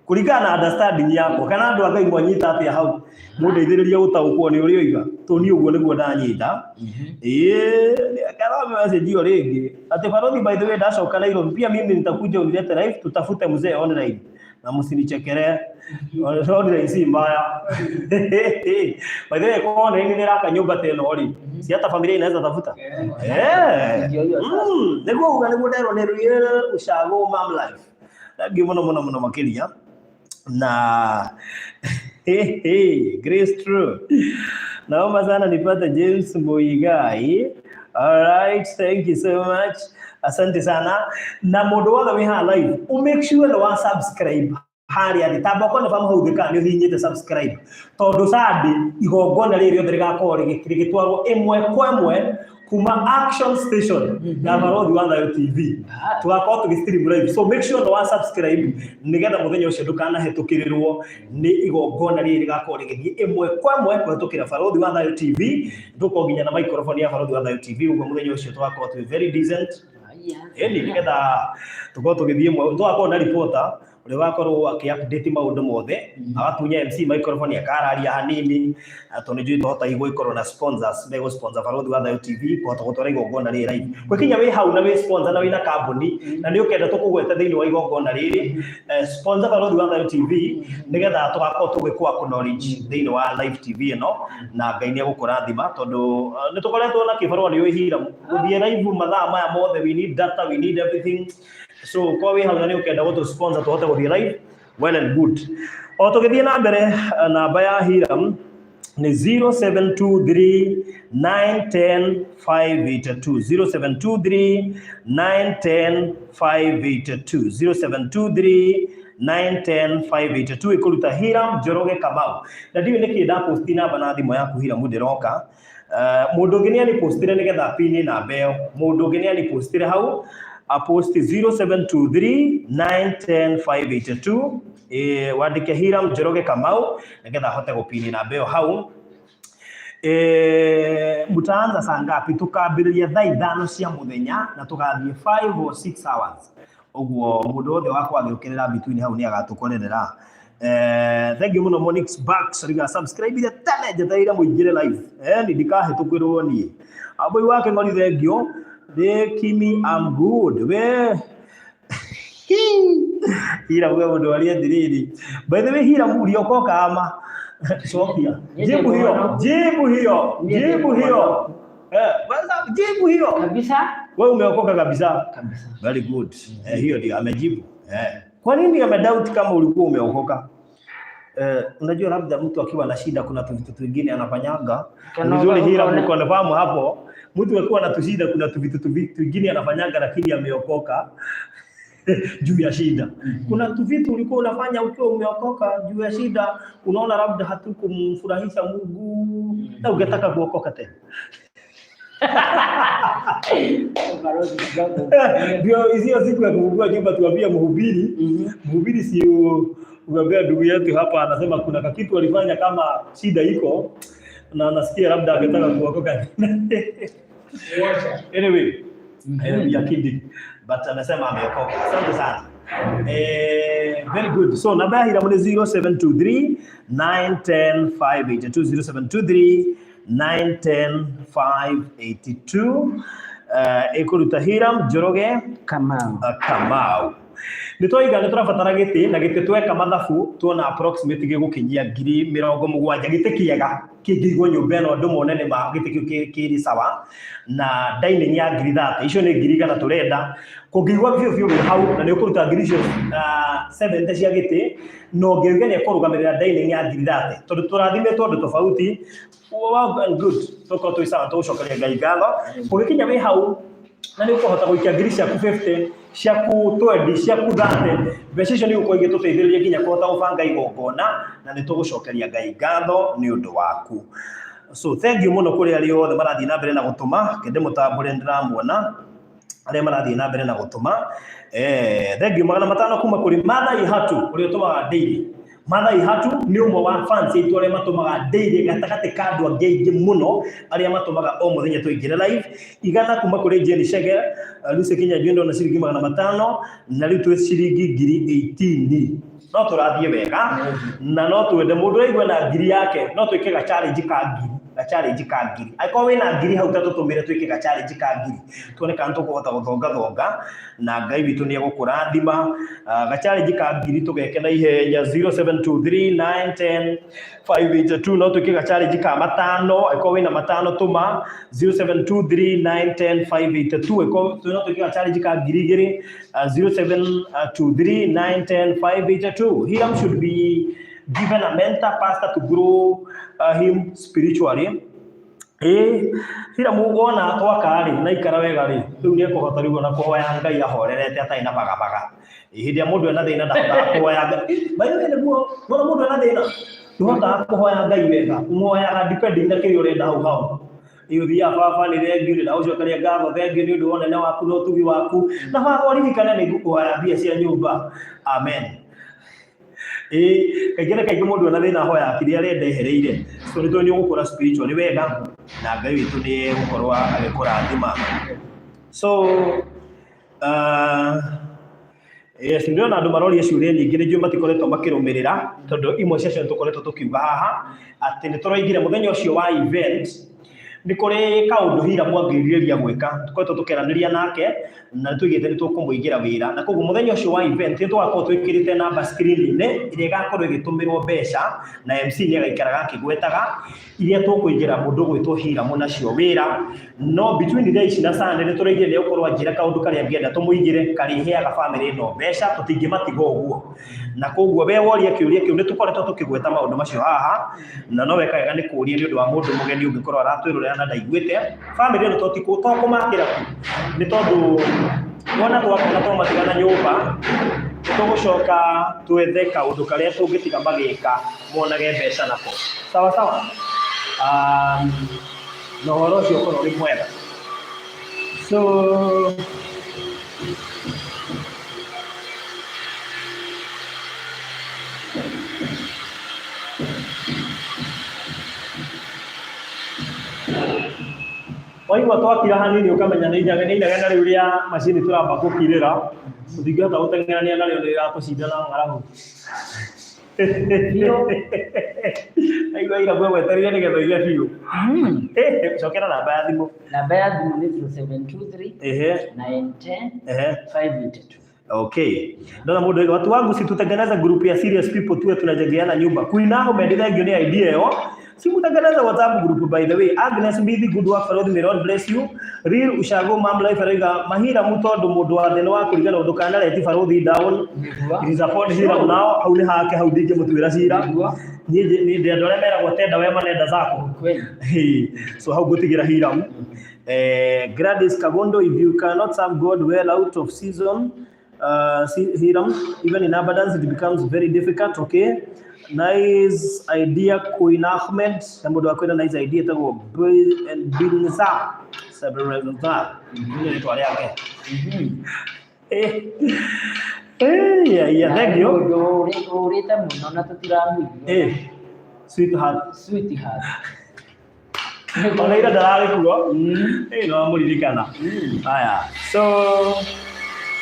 Kũringana na understanding yakwa kana andũ a Ngai mwanyita atĩa hau, mũndeithĩrĩrie gũtaũkwo nĩ ũrĩa oiga, tondũ niĩ ũguo nĩguo ndanyita. Kana message ĩyo rĩngĩ atĩ Barothi, by the way, ndacoka Nairobi pia mimi nitakuja unilete live, tutafute mzee online na msinichekelee. Online si mbaya. By the way, kwa online nĩ raka nyũmba ta ĩno rĩ, si hata familia inaweza tafuta. Ndio hiyo sasa. Nĩguo uga nĩguo nderwo nĩ real ushago mom life. Thank you mũno mũno mũno makĩria. Na hey, hey, Grace True. Naomba sana nipate James Muigai. All right, thank you so much. Asante sana. Na mũndũ wothe wĩ haha live, u make sure nĩ wa subscribe harĩa thĩ. Tamba ũkorwo nĩ hau thĩ kana nĩ ũhihinyĩte subscribe. Tondũ Sunday igongona rĩrĩ rĩothe rĩgakorwo rĩgĩtwarwo ĩmwe kwa ĩmwe kuma Action Station ya Barothi wa Thayo TV. Tugakorwo tũgĩ stream live. So make sure nĩ wa subscribe nĩgetha mũthenya ũcio ndũkanahĩtũkĩrĩrwo nĩ igongona rĩrĩ rĩgakorwo rĩgĩthiĩ ĩmwe kwa ĩmwe kũhĩtũkĩra Barothi wa Thayo TV. Tũkorwo nginya na microphone ya Barothi wa Thayo TV ũguo mũthenya ũcio tũgakorwo twĩ very decent. Ĩni nĩgetha tũkorwo tũgĩthiĩ ĩmwe, tũgakorwo na reporter ũrĩa wakorwo akĩ-update maũndũ mothe, agatunya MC microphone akararia hanini, tondũ nĩ njũĩ tũhota gũkorwo na sponsors megũ sponsor Barothi wa Thayo TV kũhota gũtwara igongona rĩrĩ live. Gwĩkinya wĩ hau na wĩ sponsor na wĩna kambuni na nĩ ũkenda tũkũgwete thĩinĩ wa igongona rĩrĩ, sponsor Barothi wa Thayo TV nĩgetha tũgakorwo tũgĩkũ acknowledge thĩinĩ wa live TV ĩno, na Ngai nĩ egũkũrathima tondũ nĩ tũkoretwo na kĩbarũa nĩ ũĩ Hiram gũthiĩ live mathaa maya mothe, we need data, we need everything. So kwa wĩ hau na nĩ ũkenda gũtũ sponsor tũhote gũthiĩ live, well and good. O tũgĩthiĩ na mbere, namba ya Hiram nĩ 0723 910 582, 0723 910 582, 0723 910 582 ĩkũruta Hiram Njoroge Kamau. Na ndiũĩ nĩkĩ ndaposti namba na thimũ yaku Hiram ndĩroka. Mũndũ ũngĩ nĩ anipostire nĩgetha pini namba ĩyo. Mũndũ ũngĩ nĩ anipostire hau aposti 0723 910 582, wandĩke Hiram Njoroge Kamau nĩgetha ahote gũpini namba ĩyo hau. Mtaanza saa ngapi? Tukambĩrĩria thaa 5 cia mũthenya na tũgathiĩ 5 or 6 hours. Ũguo mũndũ wothe wakwa agĩũkĩrĩra between hau nĩ agatũkorerera. Thank you mũno Monix Bucks, riga subscribe ile tene njetereire mũingĩre live. Ni ndikahĩtũkĩrwo niĩ. Aboi wake ng'ori thank you. De Kimi, I'm good. We Hira we mũndũ aria atĩrĩrĩ. By the way, Hira uliokoka ama? Cokia. Jibu hiyo, jibu hiyo, jibu hiyo. Kwanza jibu hiyo. Kabisa. Wewe umeokoka kabisa. Kabisa. Very good. Hiyo ndio amejibu. Kwa nini amedoubt kama ulikuwa umeokoka? Unajua labda mtu akiwa na shida kuna vitu vingine anafanyaga. Kana Vizuri hila ukaona- mkonfahamu hapo. Mtu akiwa na tushida kuna vitu vingine anafanyaga lakini ameokoka juu ya shida. Kuna tuvitu ulikuwa unafanya ukiwa umeokoka juu ya shida, unaona labda hatukumfurahisha Mungu na ungetaka kuokoka tena. Balozi kidogo. Ndio hiyo siku ya kufungua nyumba tuambie mhubiri, mhubiri si uambia ndugu yetu hapa anasema kuna kakitu alifanya kama shida iko na anasikia labda angetaka kuokoka. Anyway, we are kidding. But anasema ameokoka. Asante sana. Very good. So namba ya Hiramu ni 0723 910 582 0723 910 582. Ĩkũruta Hiram Njoroge Kamau. Kamau. Nĩ twaiga nĩ tũrabatara gĩtĩ na gĩtĩ tweka mathabu tuona approximate gĩgũkinyia 70,000 gĩtĩ kĩega kĩngĩigwo nyũmba ĩno andũ mone nĩ ma gĩtĩ kĩu kĩrĩ sawa na dining ya 30,000 icio nĩ 100,000 tũrenda kũngĩigua biũ biũ wĩ hau na nĩ ũkũruta ngiri icio 70 cia gĩtĩ na ũngĩuga nĩ ekũrũgamĩrĩra dining ya 30,000 tondũ tũrathimĩtwo ũndũ tofauti well and good tũkorwo twĩ sawa tũgũcokeria Ngai ngatho ũgĩkinya wĩ hau na nĩ ũkũhota gũikia ngiri ciaku 50 ciaku 20 ciaku 30 mbeca icio nĩ igũkorwo igĩtũteithĩrĩria nginya kũhota gũbanga igongona na nĩ tũgũcokeria Ngai ngatho nĩ ũndũ waku. So thank you mũno kũrĩ arĩa othe marathiĩ na mbere na gũtũma kende mũtambũre ndĩramuona arĩa marathiĩ na mbere na gũtũma. Thank you 500 kuma kũrĩ Martha Ihatu ũrĩa ũtũmaga daily. Martha Ihatu nĩ ũmwe wa fans aitũ arĩa matũmaga daily gatagatĩ ka andũ angĩ aingĩ mũno arĩa matũmaga o mũthenya tũingĩre live. 100 kuma kũrĩ Jane Chege, Lucy Kinyanjui ndona ciringi 500 na rĩu twĩ ciringi 18,000. No tũrathiĩ wega na no twende mũndũ aigua na ngiri yake no twĩke ga challenge ka ngiri ga challenge ka ngiri angĩkorwo wĩna ngiri hau ta tũtũmĩre twĩke ga challenge ka ngiri tuone kana tũkũhota gũthongathonga na Ngai witũ nĩ egũkũrathima. Ga challenge ka ngiri tũgeke na ihenya 0723 910 582 no twĩke ga challenge ka matano angĩkorwo wĩna matano tũma 0723 910 582 angĩkorwo no twĩke ga challenge ka 2,000 0723 910 582. Hiram should be given a mentor pastor to grow him spiritually. Hiram wona twaka rĩ na ikara wega rĩ rĩu nĩ ekũhota rĩu ona kũhoya Ngai ahorerete atarĩ na bagabaga. Hĩndĩ ĩrĩa mũndũ ena thĩna ndahotaga kũhoya Ngai. By the way nĩguo wona mũndũ ena thĩna ndũhotaga kũhoya Ngai wega ũmũhoyaga depending na kĩrĩa ũrenda hau hau. Ũthiaga baba nĩ thengiũ nĩ ndagũcokeria ngatho thengiũ nĩ ũndũ wa ũnene waku na ũtugi waku na baba ũririkane nĩ ngũkũhoya mbia cia nyũmba amen. Kaingĩ na kaingĩ mũndũ ena thĩna ahoyaga kĩrĩa arenda ehereire. So nĩ tũĩ nĩ ũgũkũra spiritually wega na Ngai witũ nĩ egũkorwo agĩkũrathima. So yes, ndĩrona andũ maroria ciũria nyingĩ nĩ njũĩ matikoretwo makĩrũmĩrĩra tondũ imwe ciacio nĩ tũkoretwo tũkiuga haha atĩ nĩ tũroigire mũthenya ũcio wa event nĩ kũrĩ kaũndũ Hiram angĩrirĩria gwĩka tũkoretwo tũkĩaranĩria nake na nĩ tũigĩte nĩ tũkũmũigĩra wĩra na koguo mũthenya ũcio wa event nĩ tũgakorwo twĩkĩrĩte namba screen-inĩ ĩrĩa ĩgakorwo ĩgĩtũmĩrwo mbeca na MC nĩ agaikaraga akĩgwetaga iria tũkũigĩra mũndũ ũgwĩtwo Hiram nacio wĩra no between thaa ici na Sunday nĩ tũraigire nĩ egũkorwo anjĩra kaũndũ karĩa angĩenda tũmũigĩre karĩheaga family ĩno mbeca tũtingĩmatiga ũguo na koguo we woria kĩũria kĩu nĩ tũkoretwo tũkĩgweta maũndũ macio haha na no weka wega nĩ kũũria nĩ ũndũ wa mũndũ mũgeni ũngĩkorwo aratwĩrorera na ndaiguĩte family ĩno to kũmakĩra tu nĩ tondũ wona twakona twamatigana nyũmba tũgũcoka twethe kaũndũ karĩa tũngĩtiga magĩka monage mbeca nako sawa sawa. Na ũhoro ũcio ũkorwo ũrĩ mwega. So waigua twakira hanini ũkamenya nĩ inegene rĩu rĩa macini tũramba gũkirĩra tũtingĩhota gũteng'erania narĩo nĩ rĩratũcinda na ng'aragu. Aigua ira gweterire nĩgetha ũige biũ. Cokera namba ya thimũ. Namba ya thimũ nĩ 0723 910 582. Okay. Ndona mũndũ oiga watu wangu si tutengeneze group ya serious people tuwe tunajengeana nyumba. Kuinaho mendithengio nĩ idea ĩyo. Si mtengeneze WhatsApp group, by the way. Agnes Mbithi, good work, Farothi, may Lord bless you. Real Ushago Mam Life arauga mahira mu tondu mundu wa thĩ nĩ wa kũringana ndũkanareti Farothi down. Nĩguo. It is upon Hiram now, hau nĩ hake, hau ndingĩmũtuĩra cira. Nĩguo. Niĩ ndĩ andũ arĩa meragwo tenda wema nenda zako. Kweli. Hey, so hau ngũtigĩra Hiram. Gladys Kagondo, if you cannot serve God well out of season, see, Hiram, even in abundance, it becomes very difficult. Okay. Nice idea, Queen Ahmed. Na mũndũ wa kwĩna nice idea ĩtagwo Binza. Sabireza. Nĩ rĩtwa rĩake. Yeah, thank you. Mũndũ ũrĩte mũno na tũtiramũigua. Sweetheart. Sweetheart. Ona ira ndararĩ kuo. No amũririkana. Haya. So,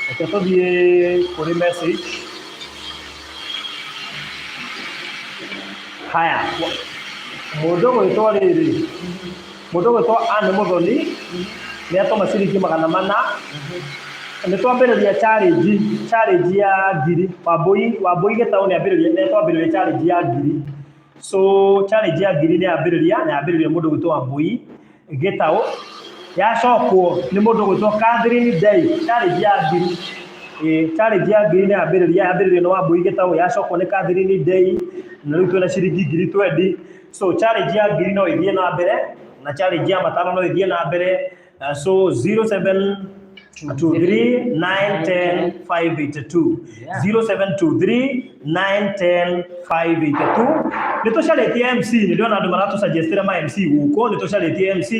reke tũthiĩ kũrĩ message. Haya. Mũndũ ũgwĩtwo rĩrĩ. Mũndũ ũgwĩtwo Anne Mũthoni nĩ atũma ciringi 400. Nĩ twambĩrĩria challenge ya ngiri. Wambui Gĩtaũ nĩ ambĩrĩria, nĩ twambĩrĩria challenge ya ngiri. So challenge ya ngiri nĩ yambĩrĩria, na yambĩrĩria mũndũ ũgwĩtwo Wambui Gĩtaũ. Yacokwo nĩ mũndũ ũgwĩtwo Catherine Day, challenge ya ngiri. Challenge ya ngiri nĩ yambĩrĩria, yambĩrĩrio nĩ Wambui Gĩtaũ, yacokwo nĩ Catherine Day, na rĩu twĩna ciringi ngiri 20. So challenge ya ngiri no ĩthiĩ na mbere, na challenge ya matano no ĩthiĩ na mbere. So 0723 910 582. 0723 910 582. Nĩ tũcarĩtie MC, nĩ ndĩrona andũ maratũsuggestĩra ma MC gũkũ, nĩ tũcarĩtie MC,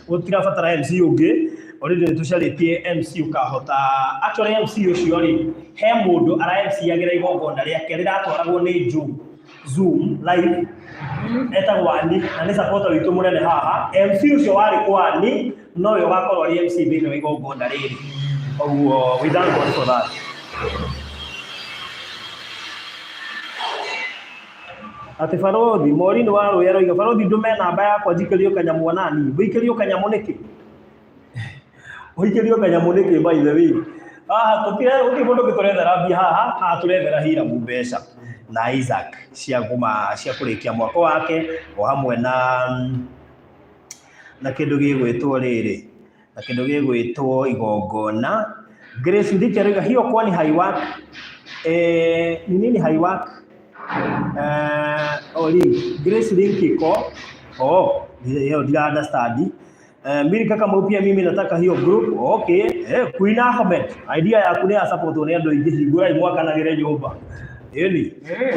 gũtirabatara MC ũngĩ. Already nĩ tũcarĩtie MC ũkahota. Actually MC ũcio rĩ, he mũndũ ara MC agĩra igongona rĩake rĩratwaragwo nĩ Joe Zoom live, etagwo Ani, na nĩ supporter witũ mũnene haha. MC ũcio warĩ kwa Ani nowe ũgakorwo arĩ MC thĩinĩ wa igongona rĩrĩ. Koguo we thank God for that. Atĩ Barothi Maureen wa Rũĩ aroiga Barothi ndũme namba yakwa njikĩrio kanyamũ onani. Ũikĩrio kanyamũ nĩkĩ? Ũikĩrio kanyamũ nĩkĩ, by the way? Haha tũtire gũtirĩ mũndũ ũngĩ tũrethera mbia haha, haha tũrethera Hiramu mbeca na Isaac cia kuma cia kũrĩkia mwaka wake o hamwe na kĩndũ gĩgwĩtwo rĩrĩ, na kĩndũ gĩgwĩtwo igongona. Grace Ndiki aroiga hiyo kwani haiwork. Ni nini haiwork? Oh, link. Grace link iko. Oh, hiyo ndio understand. Miri kaka mau pia mimi nataka hiyo group. Okay. Queen Ahmed. Idea yaku nĩ ya support nĩ andũ aingĩ, hingũrai mwakanagĩre nyũmba. Ĩni.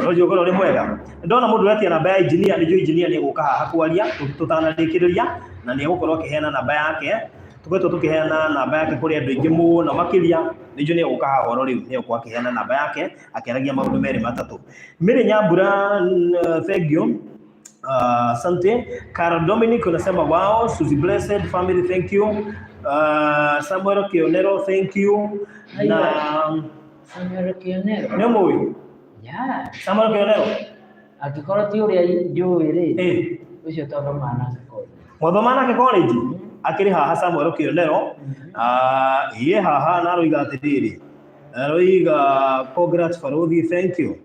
Ũcio ũkorwo ũrĩ mwega. Ndona mũndũ wetia namba ya engineer, nĩ njũĩ engineer nĩ egũka haha kwaria tũtanarĩkĩrĩria, na nĩ egũkorwo akĩheana namba yake. Tũkoretwo tũkĩheana namba yake kũrĩ andũ aingĩ mũno makĩria. Nĩ njũĩ nĩ egũka haha ũhoro rĩu, nĩ egũkorwo akĩheana namba yake akĩaragia maũndũ merĩ matatũ. Mary Nyambura, thank you. Asante. Carol Dominic unasema wow, Suzy Blessed family, thank you. Samuel Kionero, thank you. Na Samuel Kionero. Nĩ mũĩ? Yeah. Samuel Kionero. Angĩkorwo ti ũrĩa njũĩ rĩ, ũcio twathomaga nake college. Mwathoma nake college? Akĩrĩ haha Samuel Kionero. Iye haha na aroiga atĩrĩrĩ. Aroiga congrats Farodhi, thank you.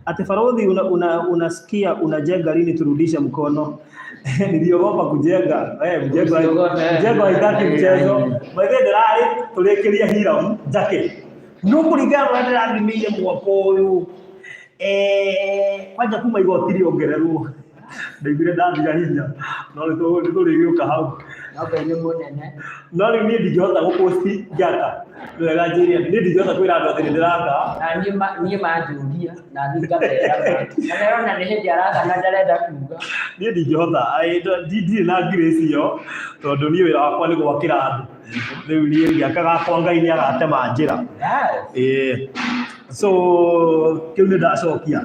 Ati Farodhi unasikia unajenga lini turudishe mkono? Niliogopa kujenga. Mjengo Usiogope. mjengo haitaki mchezo. By the way, ndĩrarĩ tũrĩkĩria Hiram Njake. No kũringana na ũrĩa ndĩrathimĩire mwaka ũyũ. Kwanja kuma igoti rĩongererwo. Ndaiguire ndathira hinya. No nĩ tũrĩgĩũka hau. No Ngai nĩ mũnene. No rĩu niĩ ndingĩhota gũposti ngĩaka. Nĩ wega njĩre niĩ ndingĩhota kwĩra andũ atĩ nĩ ndĩraka. Na niĩ manjũria na niĩ ngamera. Na merona nĩ hĩndĩ araka na ndarenda kuga. Niĩ ndingĩhota. Ndirĩ na grace ĩyo tondũ niĩ wĩra wakwa nĩ gwakĩra andũ. Rĩu niĩ ngĩaka gakwa Ngai nĩ agatema njĩra. Yes. So kĩu nĩ ndacokia.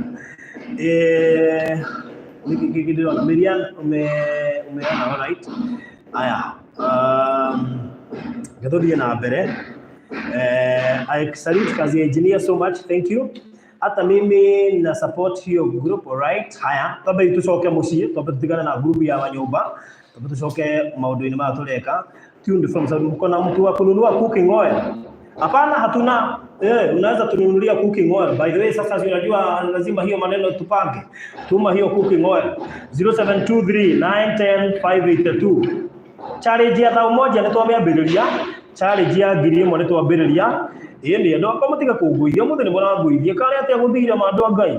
Nĩkĩ kĩngĩ ndĩrona? Miriam, umeona, all right. Aya, reke tũthiĩ na mbere. I salute kazi ya engineer so much, thank you. Hata mimi na support hiyo group, all right. Haya, twambe tucoke muciĩ, twambe tutigane na group ya manyũmba, twambe tucoke maũndũ-inĩ maya tũreka. Tuned from Saudi, mko na mtu wa kununua cooking oil? Hapana, hatuna. Unaweza tununulia cooking oil. By the way, sasa si unajua lazima hiyo maneno tupange. Tuma hiyo cooking oil. 0723 910 582. Challenge ya 1000 nĩ twamĩambĩrĩria. Challenge ya 1000 nĩ twambĩrĩria. Ĩĩ nĩ andũ akwa mũtige kũngũithia mũthĩ nĩ mũrangũithia karĩ atĩa gũthire ma andũ a Ngai.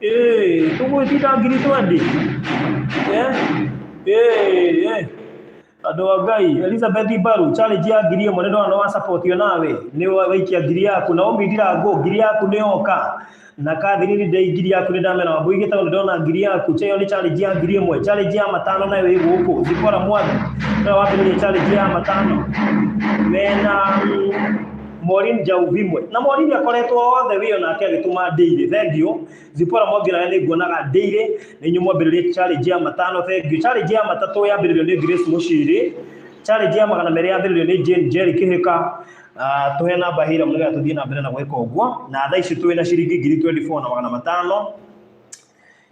Ĩĩ tũgwĩtinda 20,000. Ĩĩ ĩĩ andũ a Ngai. Elizabeth Mbaru, challenge ya 1000 nĩ ndona nĩ wa support yo nawe nĩ waikia ngiri yaku. Naomi Ndirango, ngiri yaku nĩ yoka. Na Catherine Ndei, ngiri yaku nĩ ndamera. Wambui Gĩtaũ, nĩ ndona ngiri yaku. Ĩyo nĩ challenge ya 1000. Challenge ya matano nayo ĩ gũkũ. Zipora Mwathi nĩwe wambĩrĩria challenge ya matano mena Maureen Njauvimwe, na Maureen akoretwo othe wĩyo nake agĩtũma daily. Thank you. Zipora Mwangi nawe nĩ nguonaga daily, nĩ inyuĩ mwambĩrĩria challenge ya matano. Thank you. Challenge ya matatũ yambĩrĩrio nĩ Grace Mũciri. Challenge ya 200 yambĩrĩrio nĩ Jane Jerry Kĩhĩka. Tũhe namba hira nĩgetha tũthiĩ na mbere na gwĩka ũguo, na thaa ici twĩ na ciringi 24,500.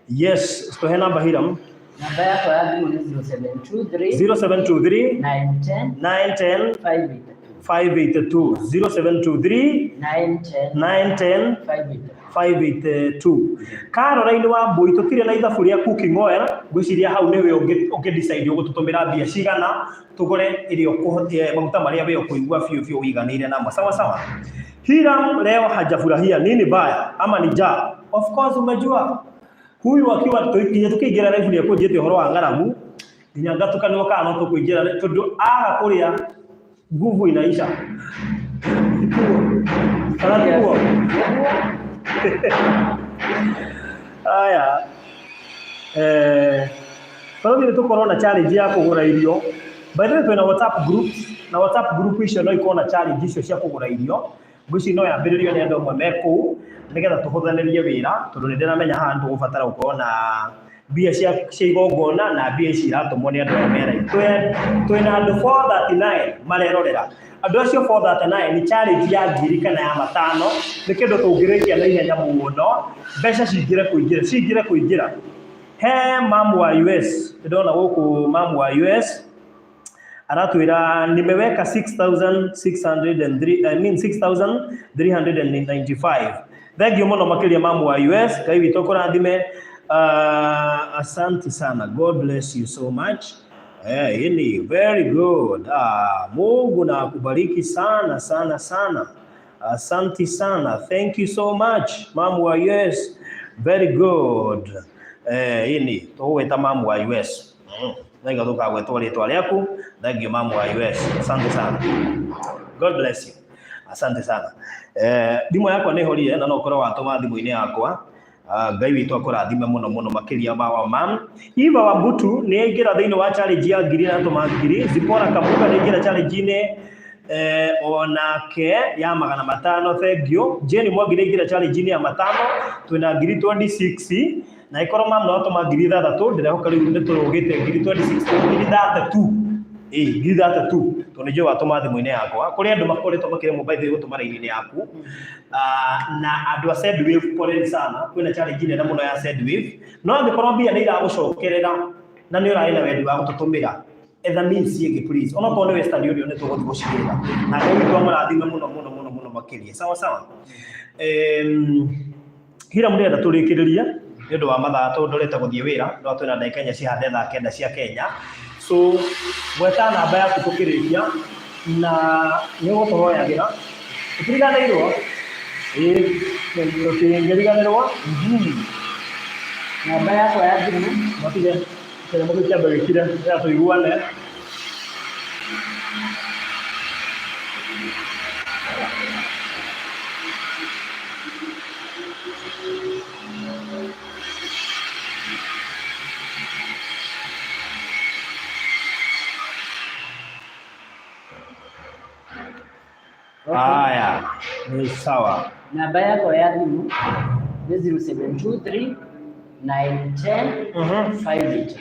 Yes, tũhe namba, Hiram. Namba yakwa ya thimũ nĩ 0723 0723 910 910 582. 582. 0723 910 910 582. 582. Caroline wa Mbui, tũtirĩ na ithabu rĩa cooking oil. Ngwĩciria hau nĩwe ũngĩ decide ũgũtũtũmĩra mbia cigana tũgũre irio maguta marĩa we ũkũigua biũ biũ ũiganĩire namo. Sawa sawa. Hiram leo hajafurahia, nini baya ama ni njaa? Of course, umejua huyu akiwa nginya tukĩingĩra live nĩ ekũnjĩte ũhoro wa ng'aragu nginya ngatukanĩrwo kana no tũkũingĩra, tondũ aga kũrĩa nguvu inaisha. Tikuo kana tikuo? Aya, balothi, nĩ tũkorwo na challenge ya kũgũra irio. By the way, twĩna WhatsApp groups, na WhatsApp group icio no ikorwo na challenge icio cia kũgũra irio. Ngwĩciria no yambĩrĩrio nĩ andũ amwe me kũu nĩgetha tũhũthanĩrie wĩra, tondũ nĩ ndĩramenya haha nĩ tũgũbatara gũkorwo na mbia cia igongona na mbia ici iratũmwo nĩ andũ aya mera twĩna andũ 439 marerorera. Andũ acio 439 nĩ challenge ya ngiri kana ya matano nĩ kĩndũ tũngĩrĩkia na ihenya mũno, mbeca cingĩre kũingĩra, cingĩre kũingĩra. He mamu wa US, ndĩrona gũkũ mamu wa US aratwĩra nimeweka 6603, I mean 6395. Thank you mũno makĩria, mamu wa US. Ngai witũ kũrathime. Asante sana, God bless you so much. Hili very good. Ah, Mungu na akubariki sana sana sana. Asante sana, thank you so much, mamu wa US. Very good. Hili tũgũgwĩta mamu wa US. Naiga tũkagwetwo rĩtwa rĩaku. Thank you, mamu wa US, asante sana, God bless you, asante sana. Thimũ yakwa nĩ horire na no ũkorwo watũma thimũ-inĩ yakwa. Ngai witũ akũrathime mũno mũno makĩria ma wa mam. Eva wa Mbutu nĩ aingĩra thĩinĩ wa challenge ya ngiri na tũma ngiri. Zipora Kamuga nĩ aingĩra challenge-inĩ onake ya 500. Thank you. Jane Mwangi nĩ aingĩra challenge-inĩ ya matano. Twĩna 26,000, na ĩkorwo mam no atũma 6,000, ndĩrehoka rĩu nĩ tũrũgĩte 26,000, 30,000, ĩĩ, 30,000, tondũ nĩ njũĩ watũma thimũ-inĩ yakwa. Kũrĩ andũ makoretwo makĩremwo, by the way, gũtũma raini-inĩ yaku. Na andũ a Sendwave, poleni sana, kwĩna challenge nene mũno ya Sendwave, no angĩkorwo mbia nĩ iragũcokerera na nĩ ũrarĩ na wendi wa gũtũtũmĩra, etha means ĩngĩ please, onokorwo nĩ Western Union, nĩ tũgũthiĩ gũcigĩra, na Ngai witũ amũrathime mũno mũno mũno mũno makĩria. Sawa sawa. Hira mũrenda tũrĩkĩrĩrie nĩ ũndũ wa mathaa, tondũ ndorete gũthiĩ wĩra, no twĩna ndagĩka 4 cihande thaa 9 cia Kenya. So gweta namba yaku tũkĩrĩkia, na nĩ ũgũtũhoyagĩra tũtiriganĩirwo. Ĩĩ, tũtingĩriganĩrwo. Namba yakwa ya thimũ Matige kĩnyamũ kĩu kĩambe gĩkire nĩgetha tũiguane. Haya, ni sawa. Namba yakwa ya thimũ nĩ 0723 910 582.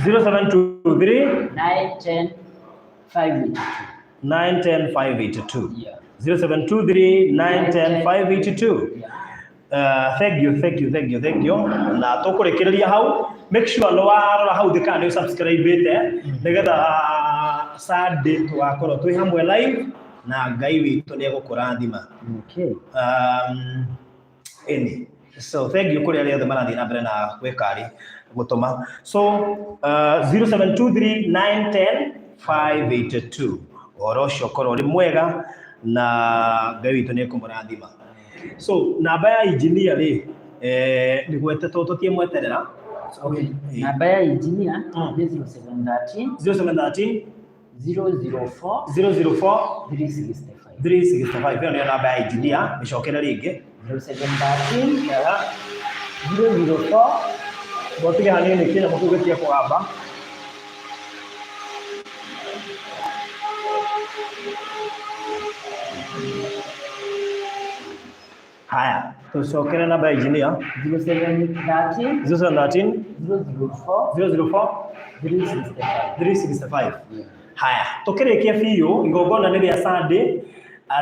0723 910 582. 910 582. Yeah. 0723 910 582. Yeah. Thank you, thank you, thank you, thank you. Na tũkũrĩkĩrĩria hau. Make sure nĩ warora hau thĩ kana nĩ subscribe-ĩte nĩgetha Sunday tũgakorwo twĩ hamwe live. Na Ngai witũ nĩ egũkũrathima. Okay. Ĩni. So thank you kũrĩ arĩa othe marathiĩ na mbere na gwĩka rĩ gũtũma. So 0723 910 582. Ũhoro ũcio ũkorwo ũrĩ mwega na Ngai witũ nĩ ekũmũrathima. So namba ya engineer rĩ, nĩ gwetetwo tũtiĩmweterera. Okay. Namba ya engineer nĩ 0713 0713 004 004 365. 365. Ĩyo nĩyo namba ya engineer. Mĩcokere rĩngĩ. 0713 004. Ngotige hanini kĩnyamũ kĩu gĩtige kũgamba. Haya, tũcokere namba ya engineer. 0713 0713 004 004 365. 365. Haya, tũkĩrĩkia biũ igongona nĩ rĩa Sunday,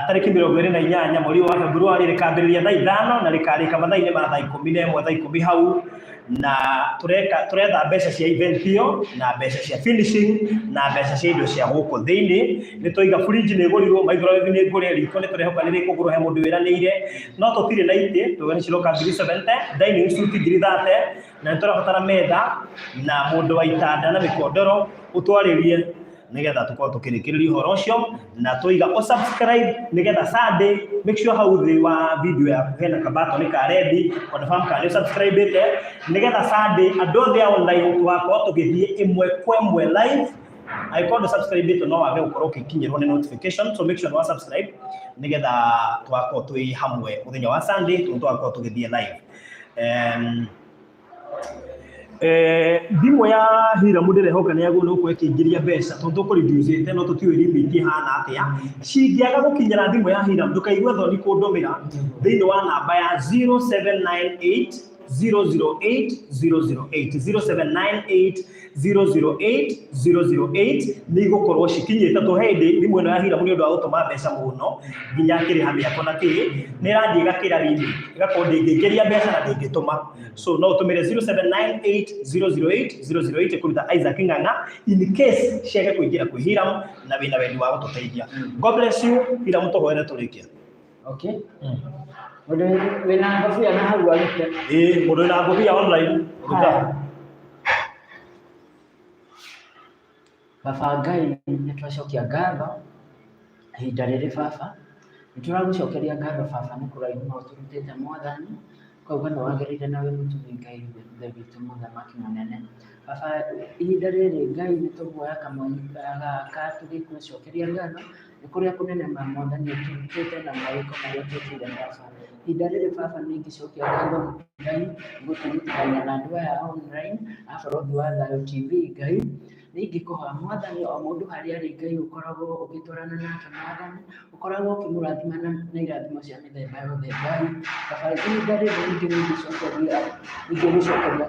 tarĩki 28 mweri wa February, rĩkambĩrĩria thaa 5 na rĩkarĩka mathaa-inĩ ma thaa 11, thaa 10 hau, na tureka turetha mbeca cia event ĩyo na mbeca cia finishing na mbeca cia indo cia gũkũ thĩinĩ. Nĩ twaiga fridge nĩ ĩgũrirwo, microwave nĩ ngũre, riko nĩ tũrehoka nĩ rĩkũgũrwo, he mũndũ wĩranĩire, no tũtirĩ na itĩ, tuga nĩ ciroka ngiri 70, dining suite ngiri 30, na nĩ tũrabatara metha na mũndũ wa itanda na mĩkondoro ũtwarĩrie nĩgetha tũkorwo tũkĩrĩkĩrĩria ũhoro ũcio. Na tũiga ũsubscribe nĩgetha Sunday, make sure hau thĩ wa video yaku hena kabatoni ka red, confirm kana nĩ subscribe-ĩte, nĩgetha Sunday andũ othe a online tũgakorwo tũgĩthiĩ ĩmwe kwa ĩmwe live. Angĩkorwo ndũ subscribe-ĩte, no wage gũkorwo ũgĩkinyĩrwo nĩ notification, so make sure nĩ wa subscribe nĩgetha tũgakorwo twĩ hamwe mũthenya wa Sunday tondũ tũgakorwo tũgĩthiĩ live. Thimũ ya Hiramu ndĩrehoka nĩ yagũrĩirwo gũkorwo ĩkĩingĩria mbeca tondũ tũkũreducĩte, no tũtiũĩ limit ĩhana atĩa. Cingĩaga gũkinyĩra thimũ ya Hiram, ndũkaigue thoni kũndũmĩra thĩinĩ wa namba ya 0798 008 008, 0798 008 008, nĩ igũkorwo cikinyĩte. To hĩndĩ thimũ ĩno ya Hiramu nĩ ũndũ wa gũtũma mbeca mũno nginya akĩrĩha mĩako na kĩ, nĩ ĩrathiĩ ĩgakĩra limit, ĩgakorwo ndĩngĩingĩria mbeca na ndĩngĩtũma. So no ũtũmĩre 0798 008 008 kũruta Isaac Ng'ang'a in case ciage kũingĩra kwĩ Hiram na wĩna wendi wa gũtũteithia. God bless you. Hiram, tũhoere tũrĩkie. Okay. Mũndũ wĩna ngobia na hau arute. Ĩĩ, mũndũ wĩna ngũbia online, ruta. Baba Ngai, nĩ twacokia ngatho ihinda rĩrĩ. Baba, nĩ tũragũcokeria ngatho. Baba, nĩ kũraihu na ũtũrutĩte. Mwathani, ũkauga nĩ wagĩrĩire na wĩ mũtugi. Ngai Ithe witũ, mũthamaki mũnene, Baba, ihinda rĩrĩ Ngai nĩ tũguoya kamwanya gaka tũgĩgũcokeria ngatho nĩ kũrĩa kũnene ma Mwathani ũtũrutĩte na mawĩko marĩa twĩkĩire. Baba, ihinda rĩrĩ, Baba, nĩ ingĩcokia ngatho Ngai gũtũnyitithania na andũ aya online a Barũthi wa Thayũ TV. Ngai, nĩ ingĩkũhoya Mwathani, o mũndũ harĩa arĩ, Ngai, ũkoragwo ũgĩtwarana nake. Mwathani, ũkoragwo ũkĩmũrathima na irathimo cia mĩthemba yothe. Ngai Baba, ihinda rĩrĩ ningĩ nĩ ingĩgũcokeria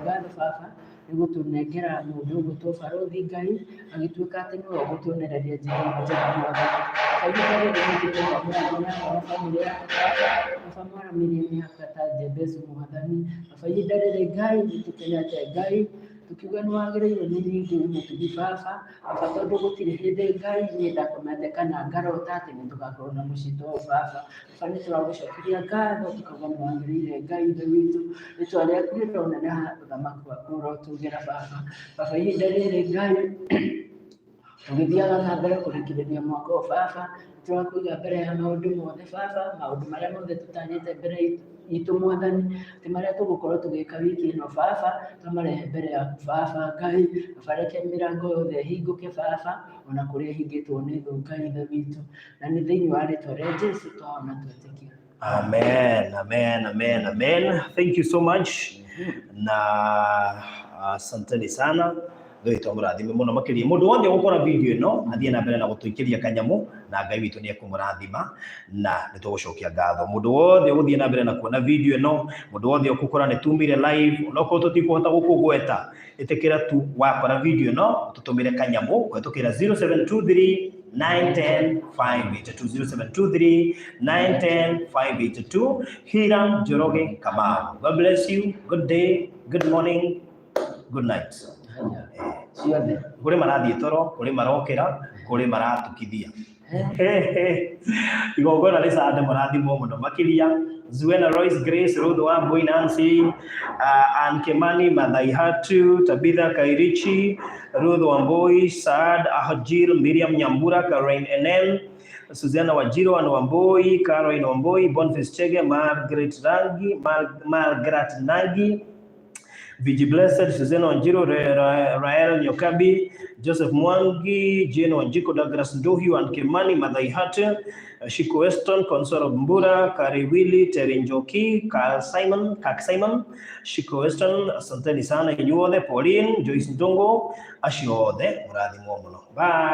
ngatho, Baba, nĩ gũtũnengera mũndũ ũgwĩtwo Barũthi. Ngai, agĩtuĩka atĩ nĩwe ũgũtuonereria njĩra ĩno njega. Mwathani, Baba, ihinda rĩrĩ nĩ ingĩkũhoya mũrathime hamwe na bamĩrĩ yake. Baba, Baba, mwaramĩrie mĩhaka ta Jebezu. Mwathani, Baba, ihinda rĩrĩ Ngai nĩ tũkenete. Ngai, tukiuga nĩ wagĩrĩirwo nĩ ningĩ wĩ mũtugi. Baba, Baba, tondũ gũtirĩ hĩndĩ Ngai niĩ ndakomete kana ngarota atĩ nĩ tũgakorwo na mũciĩ ta ũyũ. Baba, Baba, nĩ tũragũcokeria ngatho tukauga nĩ wagĩrĩire. Ngai Ithe witũ, rĩtwa rĩaku rĩroneneha, ũthamaki waku ũrotũgĩra. Baba, Baba, ihinda rĩrĩ Ngai tũgĩthiaga na mbere kũrĩkĩrĩria mwaka ũyũ, Baba, tũrakũiga mbere ya maũndũ mothe. Baba, maũndũ marĩa mothe tũtanyĩte mbere itũ, Mwathani, atĩ marĩa tũgũkorwo tũgĩka wiki ĩno, Baba, twamarehe mbere yaku. Baba Ngai, Baba, reke mĩrango yothe ĩhingũke, Baba, ona kũrĩa ĩhingĩtwo nĩ thũ. Ngai Ithe witũ, na nĩ thĩinĩ wa rĩtwa rĩa Jesu twahona twetĩkia. Amen, amen, amen, amen. Thank you so much. Na asanteni sana. Ngai witũ amũrathime mũno makĩria. Mũndũ wothe ũgũkora video ĩno athiĩ na mbere na gũtũikĩria kanyamũ, na Ngai witũ nĩ ekũmũrathima na nĩ tũgũcokia ngatho. Mũndũ wothe ũgũthiĩ na mbere na kuona video ĩno, mũndũ wothe ũgũkora nĩ tumire live, onokorwo tũtikũhota gũkũgweta, ĩtĩkĩra tu wakora video ĩno tũtũmĩre kanyamũ kũhetũkĩra 0723 910 582, 0723 910 582. Hiram Njoroge Kamau. God bless you. Good day, good morning, good night. Haya, ciothe. Kũrĩ marathiĩ toro, kũrĩ marokĩra, kũrĩ maratukithia. Igongona rĩ Sunday, mũrathimwo mũno makĩria. Zuena Royce, Grace, Ruth Wambui, Nancy, Ann Kimani, Mathai Hatu, Tabitha Kairichi, Ruth Wambui, Saad Ahajil, Miriam Nyambura, Caroline Enen, Susanna Wajiro, Ann Wambui, Caroline Wambui, Boniface Chege, Margaret Rangi, Margaret Nangi, Viji Blessed, Susanna Wanjiru, Rael Nyokabi, Joseph Mwangi, Jane Wanjiko, Douglas Nduhi, Ann Kimani, Mathai Hatu, Shiko Weston, Consolo Mbura, Kariwili, Terry Njoki, Carl Simon, Kak Simon, Shiko Weston, asanteni sana inyuothe, Pauline, Joyce Ndungu, acio othe mũrathimwo mũno. Bye.